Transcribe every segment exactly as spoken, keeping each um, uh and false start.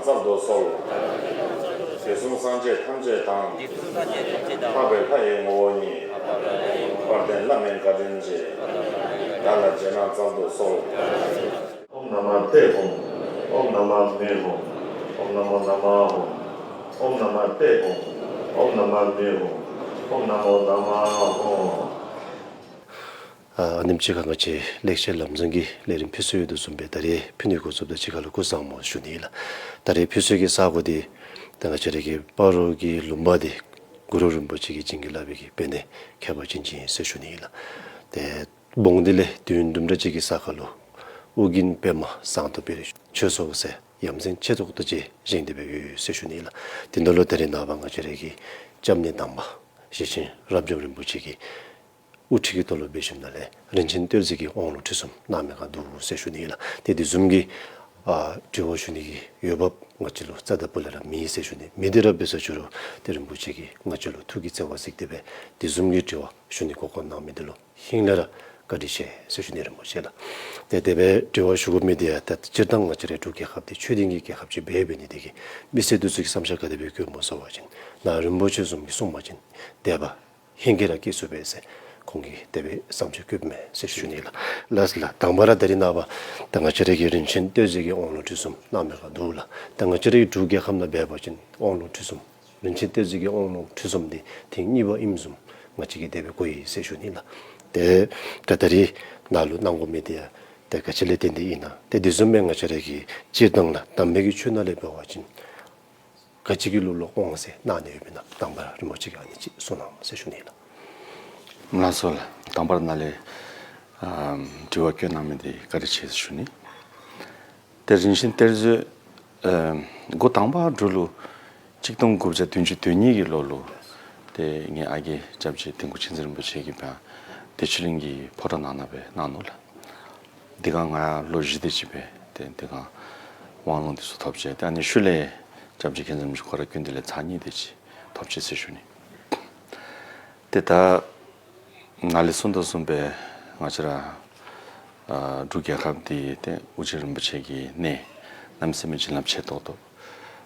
ཚར་དུ་གསོལ། དུས་གསུམ་སངས་རྒྱས་ཐམས་ཅད་དང་། འཕགས་པའི་ལྷ་ཡི་ངོ་བོ་ཉིད། དཔལ་ལྡན་བླ་མའི་བཀའ་དྲིན་རྗེས། བདག་ལ་རྗེས་གནང་སྩལ་དུ་གསོལ། ཨོཾ་ན་མ་པདྨེ་ཧཱུྃ། ཨོཾ་ན་མ་པདྨེ་ཧཱུྃ། ཨོཾ་ན་མ་པདྨེ་ཧཱུྃ། ཨོཾ་ན་མ་པདྨེ་ཧཱུྃ། ཨོཾ་ན་མ་པདྨེ་ཧཱུྃ། ཨ་ནེམ་ཅིག་ཁ་ང་ཆེ་ལེགས་བཤད་ལམ་བཟང་གི་ལས་རིམ་ཕུལ་སྲོལ་ཡོད་དུ་བཟུང་བའི་ད་རེས་ཕུལ་ནས་འགོ་ཚུགས་ད་ཅིག་ཁ་ལ་སྐུ་གཟུགས་བཟང་པོ་ཞུ་ནི་ལ། ད་རེས་ཕུལ་སྲོལ་གྱི་ས་གོ་དེ་ད་ང་ཆེ་རེ་གི་སྤ་རོ་གི་ལུང་པ་དེ་གུ་རུ་རིན་པོ་ཆེ་གི་བྱིན་གྱིས་བརླབས་པའི་གི་དཔེ་ནས་ཁྱད་པར་ཅན་ཅན་ཡིན་ཟེར་ཞུ་ནི་ལ། དེ་བོང་དེ་ལས་དུས་ཡུན་དུམ་གྲ་ཅིག་གི་ས་ཁ་ལོ་ཨུ་རྒྱན་པདྨ་ཟངས་མདོག་དཔལ་རི་ཆོས་ཚོགས་ཟེར་ཡ་མཚན་ཆེ་ཐོག་ཏུ་ཅེས་བཞེངས་ཏེ་བས་ཡོད་ཟེར་ཞུ་ནི་ལ། དེ་འདྲ་ལོ་ད་རེས་ནངས་པ་ང་ཆེ་རེ་གི་སྐྱབས་གནས་དམ་པ་ཞེ་ཆེན་རབ་འབྱམས་རིན་པོ་ཆེ་གི་དབུ་ཁྲིད་ཀྱི་ཐོག་ལ་འབད་ཞིནམ་ལས་རིན་ཆེན་གཏེར་མཛོད་ཀྱི་དབང་ལུང་ཁྲིད་གསུམ་གནང་མེད་ག་འདུག་ཟེར་ཞུ་ནི་ལ། དེ་དེ་བཟུམ་གྱི་ཨ་དྲི་བ་ཞུ་ནི་གི་ཡོད་བབ་ང་ཆེ་ལོ་རྩ་ད་པུ་ལ་ར་མི་ཟེར་ཞུ་ནི་མི་དེ་ར་བེ་ས་ཆུ་རུ་དེ་རིན་པོ་ཆེ་གི་ང་ཆེ་ལོ་ཐུགས་ཀྱི་བརྩེ་བ་གཟིགས་ཏེ་བས་དེ་བཟུམ་གྱི་དྲི་བ་ཞུ་ནི་གོ་སྐོར་གནང་མི་དེ་ལོ་ཧིང་ལ་ར་བཀའ་དྲིན་ཆེ་ཟེར་ཞུ་ནི་རིན་པོ་ཆེ་ལ། དེ་དེ་བས་དྲི་བ་ཞུ་གོ་མི་དེ་ཡ་ད་སྤྱིར་བཏང་ང་ཆེ་རེ་འབྲུག་རྒྱལ་ཁབ་དེ་ཆོས་ལྡན་གྱི་རྒྱལ་ཁབ་ཅིག་བས་བས་ནི་དེ་གི་མི་སེར་དུ་ཚུགས་ཀྱི་བསམ་འཆར་ག་དེ་བས་བཀོད་མོ་སོ་བ་ཅན་ན་རིན་པོ་ཆེ་གསུམ་གྱི་གསུང་མ་ཅན་དེ་བ། ཧིང་གི་ར་སྐྱེས་སུ་བས་ཟེར། ཁོང་གིས་དེ་བས་བསམ་ཚུལ་བཀོད་མེད་ཟེར་ཞུ་ནི་ལ། ལགས་ལ་དང་པ་ར་ད་རིང་ནངས་པ་ད་ང་ཆེ་རེ་གི་རིན་ཆེན་གཏེར་མཛོད་ཀྱི་དབང་ལུང་ཁྲིད་གསུམ་གནང་མེད་ག་འདུག་ལ། ད་ང་ཆེ་རེ་གི་འབྲུག་རྒྱལ་ཁབ་ན་བས་པ་ཅན་དབང་ལུང་ཁྲིད་གསུམ་རིན་ཆེན་གཏེར་མཛོད་ཀྱི་དབང་ལུང་ཁྲིད་གསུམ་འདི་ཐེངས་གཉིས་པ་ཨིན་གསུམ་ང་ཆེ་གི་དེ་བས་གོ་ཡི་ཟེར་ཞུ་ནི་ལ། དེ་ད་ད་རིང་ནང་ལུ་གནང་དགོ་མི་དེ་ཡ་དེ་ག་ཅི་ལས་བརྟེན་ཏེ་ཨིན་ན་དེ་དེ་བཟུམ་མའི་ང་ཆེ་རེ་གི་སྤྱིར་བཏང་ལ་དམ་པའི་གི་ཆོས་ནང་ལས་བས་པ་ཅན། ག་ཅི་གི་ལུགས་ལ་དབང་ཟེར་གནང་ནས་ཡོད་པས་ན་དང་པ་ར་རིན་པོ་ཆེ་གིས་ཨ་ནི་ཅིག་གསུང་གནང་ཟེར་ཞུ་ནི་ལ། ལགས་སོ་ལ་དང་པ་ར་ནཱ་ལས་ཨམ་དྲི་བ་བཀོད་གནང་མི་དེ་བཀའ་དྲིན་ཆེ་ཟེར་ཞུ་ནི། དེ་རིན་ཆེན་གཏེར་མཛོད་ཨམ་འགོ་དང་པ་འབྲུག་ལུ་གཅིག་སྟོང་དགུ་བརྒྱ་བདུན་ཅུ་དོན་གཉིས་ཀྱི་ལོ་ལུ་དེ་ངའི་ཨ་རྒས་སྐྱབས་རྗེ་དིལ་མགོ་མཁྱེན་བརྩེ་རིན་པོ་ཆེ་གིས་བདེ་ཆེན་གླིང་གི་ཕོ་བྲང་ནང་ན་བས་གནང་ནུག་ལ། འདི་ག་ང་ལོ་བཞི་དེ་ཅིག་པས་དེ་འདི་ག་དབང་ལུང་འདི་ཚུ་ཐོབ་བྱས་དེ་ཨ་ནི་ཤུལ་ལས་སྐྱབས་རྗེ་མཁན་ཟམ་ཞིག་ཁོ་ར་ཀུན་འདི་ལས་ཚར་གཉིས་དེ་ཅིག་ཐོབ་བྱས་ཟེར་ཞུ་ནི། དེ་ད་ནཱ་ལས་གསུངས་དང་གསུངས་པས་ང་བཅས་ར་འབྲུག་རྒྱལ་ཁབ་འདི་དེ་ཨོ་རྒྱན་རིན་པོ་ཆེ་གི་གནས་གནམ་མེད་ས་མེད་བྱིན་རླབས་ཆེ་ཏོག་ཏོ།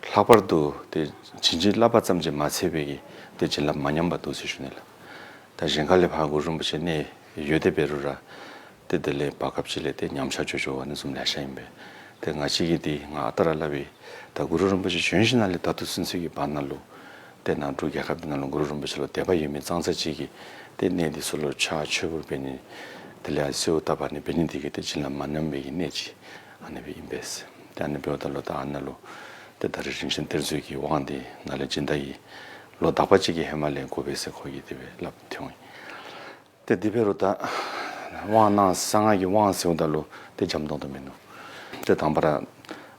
ལྷག་པར་དུ་དེ་བྱིན་གྱིས་བརླབས་པ་ཙམ་གྱིས་མ་ཚད་པའི་གི་དེ་བྱིན་རླབས་མ་ཉམས་པ་འདུག་ཟེར་ཞུ་ནི་ལགས། ད་གཞན་ཁ་ལས་ཕར་གུ་རུ་རིན་པོ་ཆེ་གནས་ཡོད་དེ་འབད་རུང་ར། དེ་དེ་ལས་བར་སྐབས་ཅིག་ལས་དེ་ཉམས་ཆག་ཆོག་ཆོག་ཨ་ནི་བཟུམ་ལེ་ཤ་ཨིན་པས། དེ་ང་བཅས་ཀྱིས་དེ་ང་ཨ་རྟག་ར་སླབ་པས། ད་གུ་རུ་རིན་པོ་ཆེ་བྱོན་ཞིནམ་ལས་ད་ལྟོ་ཚུན་ཚོད་ཀྱི་བར་ན་ལུ། དེ་ནང་འབྲུག་རྒྱལ་ཁབ་འདི་ནང་ལུ་གུ་རུ་རིན་པོ་ཆེ་ལུ་དད་པ་ཡོད་མི་ཙང་ཙ་ཅིག་གིས་དེ་གནས་འདི་ཚུ་ལུ་ཕྱག་མཆོད་འབུལ་འབད་ནི། དེ་ལས་གསོལཝ་བཏབ་པ་ནི་འབད་ནི་དེ་གིས་དེ་བྱིན་རླབས་མ་ཉམས་པའི་གི་གནས་ཅིག་ཨ་ནི་སྦེ་ཨིན་པས། དེ་ཨ་ནི་འབདཝ་ད་ལུ་ད་ཨ་ནཱ་ལུ་དེ་ད་རེས་རིན་ཆེན་གཏེར་མཛོད་ཀྱི་དབང་འདི་ནཱ་ལས་སྦྱིན་བདག་གིས་ལོ་དག་པ་ཅིག་གི་ཧེ་མ་ལས་དགོ་པས་ཟེར་ཁོ་གིས་དེ་སྦེ་སླབ་ཐོན། དེ་འདི་འབད་རུང་ད་དབང་གནང་གསང་སྔགས་ཀྱི་དབང་ཟེརཝ་ད་ལུ་དེ་འཇམ་ཏོང་ཏོ་མིན་ནུག། དེ་དང་པ་ར་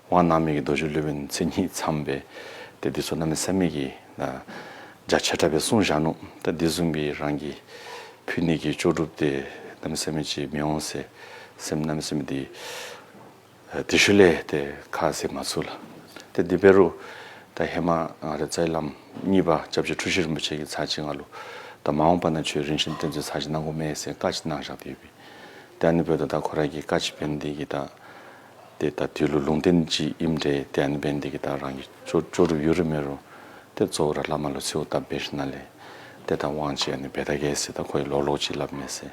དབང་གནང་མི་གི་རྡོ་རྗེ་སློབ་དཔོན་མཚན་ཉིད་ཚངས་པས་དེ་འདི་ཚུ་གནམ་མེད་ས་མེད་ཀྱི་རྒྱ་ཆེ་དྲགས་སྦེ་གསུངས་བཞག་ནུག། དེ་འདི་བཟུམ་གྱི་རང་གིས་ཕུལ་ནི་གི་ལྕོགས་གྲུབ་དེ་གནམ་མེད་ས་མེད་ཅིག་མི་འོང་ཟེར་སེམས་གནམ་མེད་ས་མེད་དེ། དེ་ཤུལ་ལས་དེ་ཁ་བཟེད་མ་ཚུགས་ལགས། དེ་འདི་འབད་རུང་ད་ཧེ་མ་ང་རའི་རྩ་བའི་བླམ་གཉིས་པ་སྐྱབས་རྗེ་འཁྲུལ་ཞིག་རིན་པོ་ཆེ་གིས་ཚར་གཅིག་ང་ལུ་ད་མ་འོངས་པ་ན་ཁྱོད་རིན་ཆེན་གཏེར་མཛོད་ཚར་གཅིག་གནང་དགོ་མས་ཟེར་བཀའ་ཅིག་གནང་བཞག་སྟེ་ཡོད་པས། དེ་ཨ་ནི་འབདཝ་ད་ད་ཁོ་ར་གིས་བཀའ་ཅིག་འབད་ནི་དེ་གིས་ད་དེ་ད་དུས་ལུ་ལུང་བསྟན་ཅིག་ཨིནམ་འདྲས། དེ་ཨ་ནི་འབད་ནི་དེ་གིས་ད་རང་གི་ལྕོགས་ལྕོགས་གྲུབ་ཡོད་རུང་མེད་རུང་དེ་གཙོ་བོ་ར་བླ་མ་ལུ་གསོལཝ་བཏབ་འབད་ཞིནམ་ལས་དེ་ད་དབང་ཅིག་ཨ་ནི་འབད་ད་གེ་ཟེར་ད་ཁོ་གིས་ལོག་ལོག་ཅིག་སླབ་མས་ཟེར།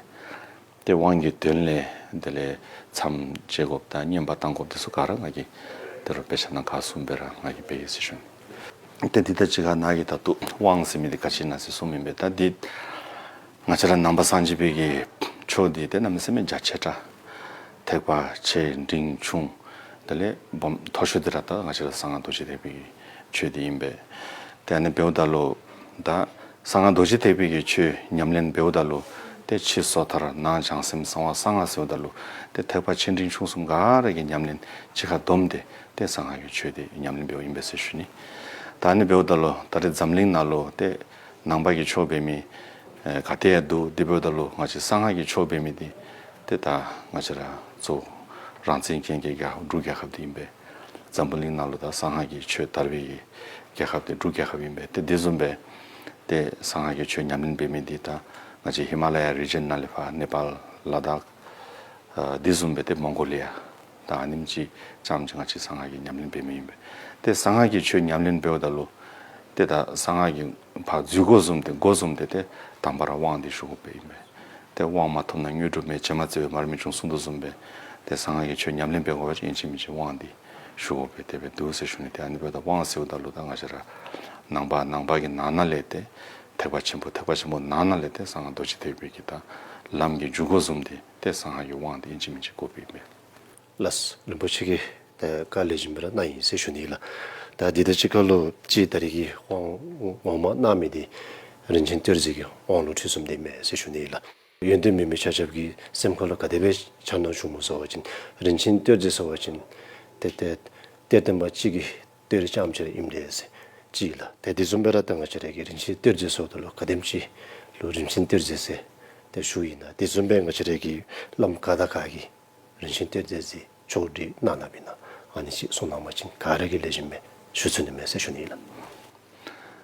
དེ་དབང་གི་དོན་ལས་དེ་ལས་མཚམས་བཅད་དགོཔ་དང་བསྙེན་པ་བཏང་དགོཔ་དེ་ཚུ་ག་ར་ང་གིས་དེ་རུ་དཔེ་ཆ་ནང་ག་གསུངས་པས་ར་ང་གིས་འབད་ཡི་ཟེར་ཞུ་ནི། དེ་འདི་ད་ཅི་ག་ནཱ་གིས་ད་ལྟོ་དབང་ཟེར་མི་དེ་ག་ཅི་ཨིན་ན་ཟེར་གསུངས་མི་འབད། ད་འདི་ང་བཅས་ར་ནང་པ་སངས་རྒྱས་པའི་གི་ཆོས་འདི་དེ་གནམ་མེད་ས་མེད་རྒྱ་ཆེ་དྲགས། ཐེག་པ་ཆེ་འབྲིང་ཆུང་དེ་ལས་སྦོམ་མཐོ་ཤོས་དེ་ར་ད་ང་བཅས་ར་གསང་སྔགས་རྡོ་རྗེ་ཐེག་པའི་གི་ཆོས་འདི་ཨིན་པས། དེ་ཨ་ནི་འབདཝ་ད་ལུ་ད་གསང་སྔགས་རྡོ་རྗེ་ཐེག་པའི་གི་ཆོས་ཉམས་ལེན་འབདཝ་ད་ལུ་དེ་ཕྱི་སོ་ཐར་ནང་བྱང་སེམས་གསང་བ་གསང་སྔགས་ཟེརཝ་ད་ལུ་དེ་ཐེག་པ་ཆེ་འབྲིང་ཆུང་གསུམ་ག་ར་གི་ཉམས་ལེན་གཅིག་ཁར་བསྡོམས་ཏེ་དེ་གསང་སྔགས་ཀྱི་ཆོས་དེ་ཉམས་ལེན་འབདཝ་ཨིན་པས་ཟེར་ཞུ་ནི། ད་ཨ་ནི་འབདཝ་ད་ལུ་ད་རེས་འཛམ་གླིང་ནང་ལུ་དེ་ནང་པ་གི་ཆོས་འབད་མི་ག་དེ་ཡང་འདུག། དེ་འབདཝ་ད་ལུ་ང་བཅས་གསང་སྔགས་ཀྱི་ཆོས་འབད་མི་དེ་དེ་ད་ང་བཅས་ར་གཙོ་བོ་རང་བཙན་ཅན་གྱི་རྒྱལ་ཁབ་འབྲུག་རྒྱལ་ཁབ་དེ་ཨིན་པས། འཛམ་བུ་གླིང་ནང་ལུ་ད་གསང་སྔགས་ཀྱི་ཆོས་དར་བའི་རྒྱལ་ཁབ་དེ་འབྲུག་རྒྱལ་ཁབ་ཨིན་པས། དེ་དེ་བཟུམ་སྦེ་དེ་གསང་སྔགས་ཀྱི་ཆོས་ཉམས་ལེན་འབད་མི་དེ་ད་ང་བཅས་ཧི་མ་ལ་ཡ་རི་ཇན་ནང་ལས་ཕར་ནེ་པཱལ་ལ་དྭགས་དེ་བཟུམ་སྦེ་དེ་མོང་གོ་ལི་ཡ་ ད་ཨ་ནེམ་ཅིག་ཙམ་ཅིག་ང་ཅིག་གསང་སྔགས་ཀྱི་ཉམས་ལེན་འབད་མི་ཡིན་པས། དེ་གསང་སྔགས་ཀྱི་ཆོས་ཉམས་ལེན་འབདཝ་ད་ལུ། དེ་ད་གསང་སྔགས་ཀྱི་ཕར་འཛུལ་སྒོ་བཟུམ་དེ་སྒོ་བཟུམ་དེ་དེ་དང་པ་ར་དབང་འདི་ཞུ་དགོ་པས་ཡིན་པས། དེ་དབང་མ་ཐོབ་ན་དངོས་གྲུབ་མེད། བྱེ་མ་བཙིར་བས་མར་མི་འབྱུང་གསུངས་དོ་བཟུམ་སྦེ། དེ་གསང་སྔགས་ཀྱི་ཆོས་ཉམས་ལེན་འབད་དགོ་པ་ཅིན་ཨིན་ཅི་མིན་ཅི་དབང་འདི་ཞུ་དགོ་པས། དེ་སྦེ་འདུག་ཟེར་ཞུ་ནི། དེ་ཨ་ནི་འབདཝ་ད་དབང་ཟེརཝ་ད་ལུ་ད་ང་བཅས་ར་ནང་པ་ནང་པ་གི་ནང་ན་ལས་དེ་ཐེག་པ་ཆེན་པོ་ཐེག་པ་ཆེན་པོ་ནང་ན་ལས་དེ་གསང་སྔགས་རྡོ་རྗེ་ཐེག་པའི་གི་ད་ལམ་གྱི་འཇུག་སྒོ་བཟུམ་དེ་དེ་གསང་སྔགས་ཀྱི་དབང་དེ་ཨིན་ཅི་མིན་ཅི་དགོ་པས་ཡིན་པས། ལགས། རིན་པོ་ཆེ་གིས་ད་བཀའ་ལེགས་ཤོམ་སྦེ་ར་གནང་ཡི་ཟེར་ཞུ་ནི་ལགས། ད་འདི་དང་གཅིག་ཁར་ལུ་ཅིག་ད་རེས་ཀྱི་དབང་ངོ་མ་གནང་མི་འདི་རིན་ཆེན་གཏེར་མཛོད་ཀྱི་དབང་ལུང་ཁྲིད་གསུམ་འདི་མས་ཟེར་ཞུ་ནི་ལགས། ཡོན་ཏན་མེད་མི་ཆ་ཁྱབ་ཀྱི་སེམས་ཁར་ལུ་ག་དེ་སྦེ་འཆར་སྣང་བྱུང་མོ་ཟེར་བ་ཅིན་རིན་ཆེན་གཏེར་མཛོད་ཟེར་བ་ཅིན་ཏེ་ཏེ་གཏེར་སྟོན་པ་གཅིག་གི་གཏེར་རྐྱངམ་ཅིག་ར་ཨིནམ་འདྲས་ཟེར་ཅིག་ལགས། ཏེ་འདི་བཟུམ་སྦེ་ར་ད་ང་བཅས་ར་གི་རིན་ཆེན་གཏེར་མཛོད་ཟེརཝ་ད་ལུ་ག་དེམ་ཅིག་ལུ་རིན་ཆེན་གཏེར་མཛོད་ཟེར་ཏེ་ཞུཝ་ཨིན་ན། འདི་བཟུམ་སྦེ་ང་བཅས་ར་གི་བླམ་ག་དང་ག་གིས་རིན་ཆེན་གཏེར་མཛོད་ཟེར་ཕྱོགས་སྒྲིག་གནང་གནངམ་ཨིན་ན་ཨ་ནི་ཅིག་གསུང་གནང་པ་ཅིན་ག་ར་གིས་ལེགས་ཤོམ་སྦེ་ཞུ་ཚུགས་ནི་མས་ཟེར་ཞུ་ནི་ལགས།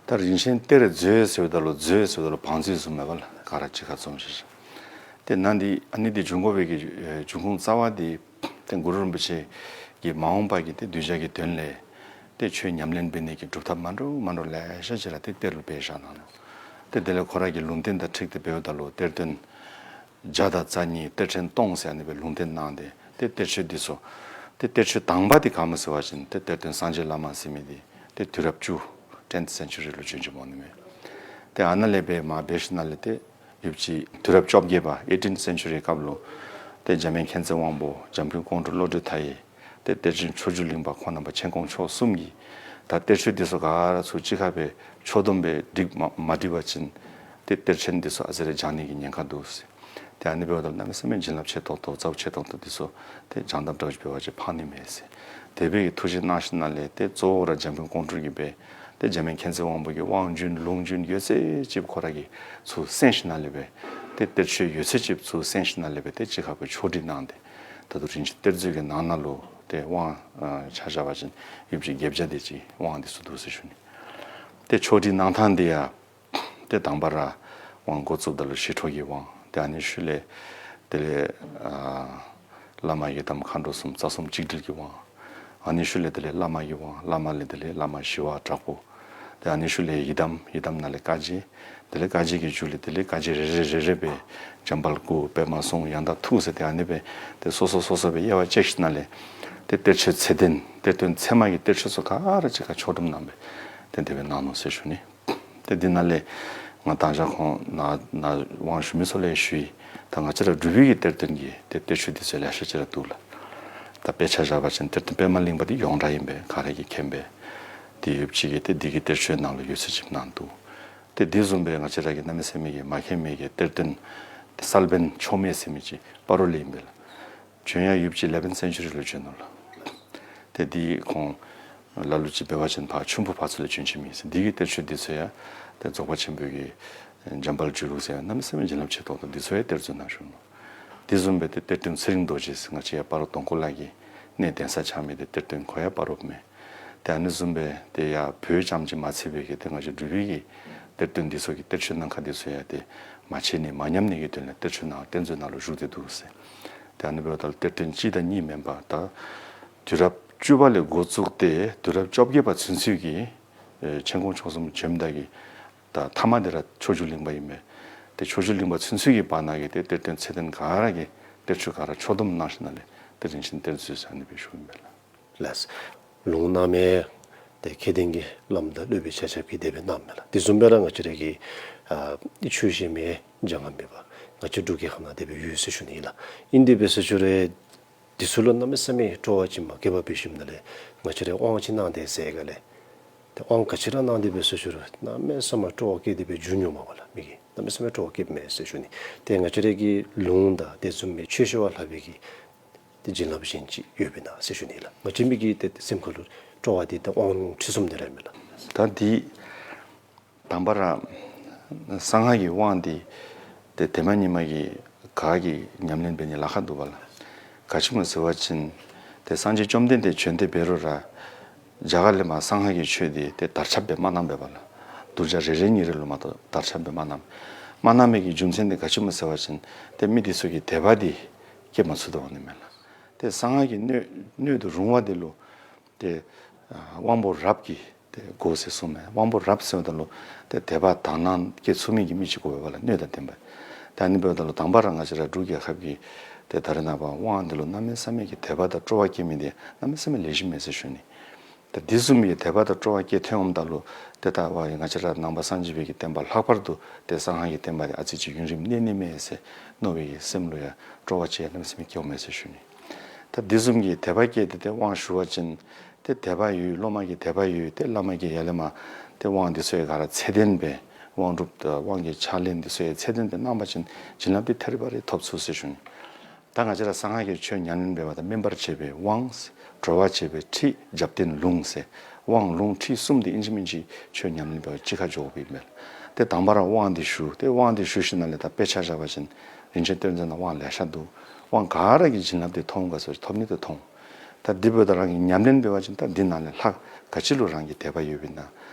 ད་རིན་ཆེན་གཏེར་མཛོད་ཟེརཝ་ད་ལུ་མཛོད་ཟེརཝ་ད་ལུ་བང་མཛོད་བཟུམ་མས་པ་ལགས། ག་ར་གཅིག་ཁར་འཛོམས་ཤིག་ཤིག། ཏེ་ནཱ་འདི་ཨ་ནི་འདི་འབྱུང་དགོ་པའི་གི་འབྱུང་ཁུངས་རྩ་བ་འདི་ཏེ་གུ་རུ་རིན་པོ་ཆེ་གིས་མ་འོངས་པ་གི་ཏེ་གདུལ་བྱ་གི་དོན་ལས་ཏེ་ཆོས་ཉམས་ལེན་འབད་ནི་གི་སྒྲུབ་ཐབས་མ་འདྲཝ་མ་འདྲཝ་ལེ་ཤ་ཅིག་ར་ཏེ་གཏེར་ལུ་སྦས་བཞག་གནང་ནུག། ཏེ་དེ་ལས་ཁོ་ར་གི་ལུང་བསྟན་དང་འཁྲིལ་ཏེ་འབདཝ་ད་ལུ་གཏེར་སྟོན་བརྒྱ་དང་རྩ་གཉིས་གཏེར་ཕྲན་སྟོང་ཟེར་ཨ་ནི་སྦེ་ལུང་བསྟན་གནང་སྟེ་ཏེ་གཏེར་ཆོས་འདི་ཚུ་ཏེ་གཏེར་ཆོས་དང་པ་འདི་ག་སྨོ་ཟེར་བ་ཅིན་ཏེ་གཏེར་སྟོན་སངས་རྒྱས་བླ་མ་ཟེར་མི་འདི་ཏེ་དུས་རབས་བཅུ་ཏེན་ཐི་སེན་ཅུ་རི་ལུ་བྱོན་བྱོནམ་འོང་ནི་མས། ཏེ་ཨ་ནཱ་ལས་སྦེ་མར་འབད་ཞིནམ་ལས་ཏེ་ཡུདཔ་ཅིག་དུས་རབས་བཅོ་བརྒྱད་པ་ཨེ་ཊིན་ཐི་སེན་ཅུ་རི་སྐབས་ལུ་ཏེ་འཇམ་དབྱངས་མཁྱེན་བརྩེ་དབང་པོ་འཇམ་མགོན་ཀོང་སྤྲུལ་བློ་གྲོས་མཐའ་ཡས་ཏེ་གཏེར་ཆེན་མཆོག་གྱུར་གླིང་པ་ཁོང་རྣམ་པ་མཁྱེན་ཀོང་མཆོག་གསུམ་གྱིས་ད་གཏེར་ཆོས་འདི་ཚུ་ག་ར་ཚུར་གཅིག་ཁར་སྦེ་ཕྱོགས་བསྡོམས་སྦེ་སྒྲིག་མ་མ་སྒྲིག་པ་ཅིན་ཏེ་གཏེར་ཆེན་འདི་ཚུ་ཨ་ཙི་རེ་སྦྱང་ནི་གི་ཉེན་ཁ་འདུག་ཟེར། ཏེ་ཨ་ནི་འབདཝ་ད་གནམ་མེད་ས་མེད་བྱིན་རླབས་ཆེ་ཏོག་ཏོ་རྩ་བ་ཆེ་ཏོག་ཏོ་འདི་ཚུ་ཏེ་སྦྱང་དང་འདྲཝ་ཅིག་འབད་བ་ཅིན་ཕངས་ནི་མས་ཟེར། དེ་སྦེ་གི་ཐུགས་བཞེད་གནང་ཞིནམ་ལས་ཏེ་གཙོ་བོ་ར་འཇམ་མགོན་ཀོང་སྤྲུལ་གྱིས་སྦེ་ཏེ་འཇམ་དབྱངས་མཁྱེན་བརྩེ་དབང་པོ་གི་དབང་རྒྱུན་ལུང་རྒྱུན་ཡོད་ཚད་ཅིག་ཁོ་ར་གིས་ཚུར་གསན་ཞིནམ་ལས་སྦེ་ཏེ་གཏེར་ཆོས་ཡོད་ཚད་ཅིག་ཚུར་གསན་ཞིནམ་ལས་སྦེ་ཏེ་གཅིག་ཁར་སྦེ་ཕྱོགས་སྒྲིག་གནང་སྟེ་ད་ལྟོ་རིན་ཆེན་གཏེར་མཛོད་ཀྱི་ནང་ན་ལུ་ཏེ་དབང་ཨ་ཆ་བཞག་པ་ཅིན་ཡུདཔ་ཅིག་བརྒྱད་བརྒྱ་དེ་ཅིག་དབང་འདི་ཚུ་འདུག་ཟེར་ཞུ་ནི། ཏེ་ཕྱོགས་སྒྲིག་གནང་ཐངས་འདི་ཡང་ཏེ་དང་པ་ར་དབང་འགོ་བཙུགསཔ་ད་ལུ་ཞི་ཁྲོ་གི་དབང་། ཏེ་ཨ་ནི་ཤུལ་ལས་དེ་ལས་ཨ་བླ་མ་ཡི་དམ་མཁའ་འགྲོ་གསུམ་རྩ་གསུམ་གཅིག་དྲིལ་གྱི་དབང་། ཨ་ནི་ཤུལ་ལས་དེ་ལས་བླ་མ་གི་དབང་། བླ་མ་ལས་དེ་ལས་བླ་མ་ཞི་བ་དྲག་པོ། ཏེ་ཨ་ནི་ཤུལ་ལས་ཡི་དམ། ཡི་དམ་ནང་ལས་བཀའ་བརྒྱད། དེ་ལས་བཀའ་བརྒྱད་ཀྱི་མཇུག་ལས་དེ་ལས་བཀའ་བརྒྱད་རེ་རེ་རེ་རེ་སྦེ་འཇམ་དཔལ་སྐུ། པདྨ་གསུང་། ཡང་དག་ཐུགས་ཟེར་ཏེ་ཨ་ནི་སྦེ་ཏེ་སོ་སོ་སོ་སོ་སྦེ་དབྱེ་བ་དཔྱད་ཞིནམ་ལས་ཏེ་གཏེར་ཆོས་ཚད་ལྡན་གཏེར་སྟོན་ཚད་མ་གི་གཏེར་ཆོས་ཚུ་ག་ར་གཅིག་ཁར་ཕྱོགས་བསྡོམས་གནང་སྦེ་ཏེ་དེ་སྦེ་གནང་ནུག་ཟེར་ཞུ་ནི། ཏེ་འདི་ནང་ལས་ང་མདང་ཞག་ཁོང་ནཱ་ནཱ་དབང་ཞུ་མི་ཚུ་ལུ་ཞུ་ཡི། ད་ང་བཅས་ར་འབྲུག་པའི་གི་གཏེར་སྟོན་གྱི་ཏེ་གཏེར་ཆོས་འདི་ཚུ་ལེ་ཤ་ཅིག་ར་འདུག་ལགས། ད་དཔེ་ཆ་བཞག་པ་ཅིན་གཏེར་སྟོན་པདྨ་གླིང་པ་འདི་ཡོངས་གྲགས་ཨིན་པས། ག་ར་གིས་མཁྱེན་པས། ཏེ་ཡུདཔ་ཅིག་གི་ཏེ་འདི་གི་གཏེར་ཆོས་ནང་ལུ་ཡོད་ཚད་ཅིག་ནང་འདུག། ཏེ་འདི་བཟུམ་སྦེ་ང་བཅས་ར་གི་གནམ་མེད་ས་མེད་ཀྱི་མ་མཁྱེན་མི་གི་གཏེར་སྟོན་ཏེ་གསལ་པན་ཆོས་མེད་ཟེར་མི་ཅིག་སྤ་རོ་ལས་ཨིན་པས་ལགས། བྱོན་ཡང་ཡུདཔ་ཅིག་ལེ་བན་སེན་ཅུ་རི་ལུ་བྱོན་ནུག་ལགས། ཏེ་འདི་ཁོང་ལ་ལུ་ཅིག་འབད་བ་ཅིན་ཕར་ཆུམ་བུ་ཕར་ཚུར་ལས་བྱོན་ཅི་མི་ཟེར། འདི་གི་གཏེར་ཆོས་འདི་ཚུ་ཡང་ཏེ་རྫོགས་པ་ཆེན་པོའི་གི་འཇམ་དཔལ་རྒྱུད་ལུགས་ཟེར་ཡང་གནམ་མེད་ས་མེད་བྱིན་རླབས་ཆེ་ཏོག་ཏོ་འདི་ཚུ་ཡང་གཏེར་མཛོད་ནང་བཞུགས་ནུག། འདི་བཟུམ་སྦེ་ཏེ་གཏེར་སྟོན་ཚེ་རིང་རྡོ་རྗེ་ཟེར་ང་བཅས་ཡར་སྤ་རོ་དོང་ཁོ་ལ་གི་གནས་གདན་ས་ཆགས་མི་འདི་གཏེར་སྟོན་ཁོ་ཡང་སྤ་རོ་མས། ཏེ་ཨ་ནི་བཟུམ་སྦེ་ཏེ་ཡར་བོད་རྐྱངམ་ཅིག་མ་ཚད་པའི་གི་ཏེ་ང་བཅས་འབྲུག་པའི་གི་གཏེར་སྟོན་འདི་ཚུ་གི་གཏེར་ཆོས་ནང་ཁ་འདི་ཚུ་ཡང་ཏེ་མ་མཁྱེན་ནི་མ་ཉམས་ནི་གི་དོན་ལས་གཏེར་ཆོས་ནང་གཏེར་མཛོད་ནང་ལུ་བཞུགས་ཏེ་འདུག་ཟེར། ཏེ་ཨ་ནི་འབདཝ་ད་ལུ་གཏེར་སྟོན་གཅིག་དང་གཉིས་མེན་པར་ད་དུས་རབས་བཅུ་པ་ལས་འགོ་བཙུགས་ཏེ་དུས་རབས་བཅོ་བརྒྱད་པ་ཚུན་ཚོད་ཀྱི་ཨེ་མཁྱེན་ཀོང་མཆོག་གསུམ་བྱོནམ་ད་གི་ད་མཐའ་མ་འདི་ར་མཆོག་གྱུར་གླིང་པ་ཨིན་པས། ཏེ་མཆོག་གྱུར་གླིང་པ་ཚུན་ཚོད་ཀྱི་བར་ན་གི་ཏེ་གཏེར་སྟོན་ཚད་ལྡན་ག་ར་གི་གཏེར་ཆོས་ག་ར་ཕྱོགས་བསྡོམས་གནང་ཞིནམ་ལས་ཏེ་རིན་ཆེན་གཏེར་མཛོད་ཟེར་ཨ་ནི་སྦེ་ཞུཝ་ཨིན་པས་ལགས། ལགས། ལུང་གནང་མི་ཏེ་མཁས་ལྡན་གྱི་བླམ་དང་སློབ་དཔོན་ཆ་ཁྱབ་ཀྱིས་དེ་སྦེ་གནངམ་མས་ལགས། དེ་བཟུམ་སྦེ་ར་ང་བཅས་ར་གི་ཨ་ཆོས་བཤད་མི་སྦྱང་ཁ་མེད་པ་ང་བཅས་འབྲུག་རྒྱལ་ཁབ་ནང་དེ་སྦེ་ཡོད་ཟེར་ཞུ་ནི་ཨིན་ལགས། ཨིན་དེ་སྦེ་ཟེར་ཞུ་རུང་འདི་ཚུ་ལུ་གནམ་མེད་ས་མེད་སྤྲོ་བ་ཅིག་མ་སྐྱེས་པར་འབད་ཞིནམ་ལས་ང་བཅས་ར་དབང་ཅིག་གནང་དེས་ཟེར་ག་ལས། ཏེ་དབང་ག་ཅི་ར་གནང་དེ་སྦེ་ཟེར་ཞུ་རུང་གནམ་མེད་ས་མེད་སྤྲོ་བ་སྐྱེས་དེ་སྦེ་འགྱོ་མྱོང་མས་པ་ལགས། མི་གིས་གནམ་མེད་ས་མེད་སྤྲོ་བ་སྐྱེསཔ་མས་ཟེར་ཞུ་ནི། ཏེ་ང་བཅས་ར་གི་ལུང་དང་དེ་བཟུམ་མའི་ཆོས་བཤད་པ་ལྷག་པའི་གི་ཏེ་བྱིན་རླབས་གཞན་ཅིག་ཡོདཔ་ཨིན་ན་ཟེར་ཞུ་ནི་ལགས། ང་བཅས་མི་གི་ཏེ་སེམས་ཁ་ལུ་སྤྲོ་བ་འདི་ད་དབང་ལུང་ཁྲིད་གསུམ་འདི་ར་ཨིན་མས་ལགས། ད་འདི་དང་པ་ར་གསང་སྔགས་ཀྱི་དབང་འདི་ཏེ་དེ་མ་ཉི་མ་གི་ག་གིས་ཉམས་ལེན་འབད་ནི་ལཱ་ཁག་འདུག་པ་ལགས། ག་ཅི་སྨོ་ཟེར་བ་ཅིན་ཏེ་སངས་རྒྱས་བཅོམ་ལྡན་འདས་བྱོན་ཏེ་འབད་རུང་ར་རྒྱ་གར་ལས་མར་གསང་སྔགས་ཀྱི་ཆོས་འདི་ཏེ་དར་ཁྱབ་སྦེ་མ་གནང་པས་པ་ལགས། གདུལ་བྱ་རེ་རེ་གཉིས་རེ་ལུ་མ་གཏོགས་དར་ཁྱབ་སྦེ་མ་གནང་། མ་གནང་མི་གི་རྒྱུ་མཚན་འདི་ག་ཅི་སྨོ་ཟེར་བ་ཅིན་ཏེ་མི་འདི་ཚུ་གིས་དད་པ་འདི་སྐྱེ་མ་ཚུགས་དོ་འོང་ནི་མས་ལགས། དེ་གསང་སྔགས་ཀྱི་སྣོད་སྣོད་དུ་རུང་བ་དེ་ལུ་དེ་དབང་པོ་རབ་ཀྱི་དེ་སྒོ་ཟེར་གསུངས་མས། དབང་པོ་རབ་ཟེར་བ་དེ་ལུ་དེ་དད་པ་དག་སྣང་སྐྱེ་ཚུགས་མི་གི་མི་ཅིག་དགོ་པས་པ་ལ། སྣོད་དང་ལྡན་པ། ད་ནི་འབདཝ་ད་ལུ་དང་པ་ར་ང་བཅས་ར་འབྲུག་རྒྱལ་ཁབ་ཀྱི་དེ་ད་རེས་ནངས་པ་དབང་འདི་ལུ་གནམ་མེད་ས་མེད་ཀྱི་དད་པ་དང་སྤྲོ་བ་སྐྱེ་མི་དེ་གནམ་མེད་ས་མེད་ལེགས་ཤོམ་མས་ཟེར་ཞུ་ནི། ད་འདི་བཟུམ་གྱི་དད་པ་དང་སྤྲོ་བ་སྐྱེ་ཐོན་འོངམ་ད་ལུ་དེ་ལྟ་བ་ཡི་ང་བཅས་ར་ནང་པ་སངས་རྒྱས་པའི་གི་བསྟན་པ་ལྷག་པར་དུ་དེ་གསང་སྔགས་ཀྱི་བསྟན་པ་དེ་ཨ་ཙི་ཅིག་ཡུན་རིང་གནས་ནི་མས་ཟེར་མནོ་བའི་གི་སེམས་ལུ་ཡང་སྤྲོ་བ་ཅིག་གནམ་མེད་ས་མེད་སྐྱེ་འོང་མས་ཟེར་ཞུ་ནི། ད་འདི་བཟུམ་གྱི་དད་པ་སྐྱེས་ཏེ་དེ་དབང་ཞུ་བ་ཅིན་དེ་དད་པ་ཡོད། སློབ་མ་གི་དད་པ་ཡོད། དེ་བླ་མ་གི་ཡར་ལས་མར་དེ་དབང་འདི་ཚུ་ཡང་ག་ར་ཚད་ལྡན་པའི་དབང་སྒྲུབ་དང་དབང་གི་ཕྱག་ལེན་འདི་ཚུ་ཡང་ཚད་ལྡན་པའི་གནང་བ་ཅིན་བྱིན་རླབས་དེ་ཐེ་རེ་བ་རེ་ཐོབ་ཚུགས་ཟེར་ཞུ་ནི། ད་ང་བཅས་ར་གསང་སྔགས་ཀྱི་ཆོས་ཉམས་ལེན་འབད་བ་དང་སྨིན་པར་བྱེད་པའི་དབང་། གྲོལ་བར་བྱེད་པའི་ཁྲིད། རྒྱབ་རྟེན་ལུང་ཟེར་དབང་ལུང་ཁྲིད་གསུམ་དེ་ཨིན་ཅི་མིན་ཅི་ཆོས་ཉམས་ལེན་འབད་བ་གཅིག་ཁར་འཇོག་པའི་མེད། དེ་དང་པ་ར་དབང་དེ་ཞུ། དེ་དབང་དེ་ཞུ་ཞིནམ་ལས་ད་དཔེ་ཆ་བཞག་པ་ཅིན་རིན་ཆེན་གཏེར་མཛོད་ནང་དབང་ལེ་ཤ་འདུག། དབང་ག་ར་གི་བྱིན་རླབས་དེ་མཐོང་ག་ཚོད་ཐོབ་ནི་དེ་མཐོང་། ད་འདི་འབདཝ་ད་རང་གིས་ཉམས་ལེན་འབད་བ་ཅིན་ད་འདི་ནང་ལས་ལྷ་ག་ཅི་ལུ་རང་གི་དད་པ་ཡོདཔ་ཨིན་ན།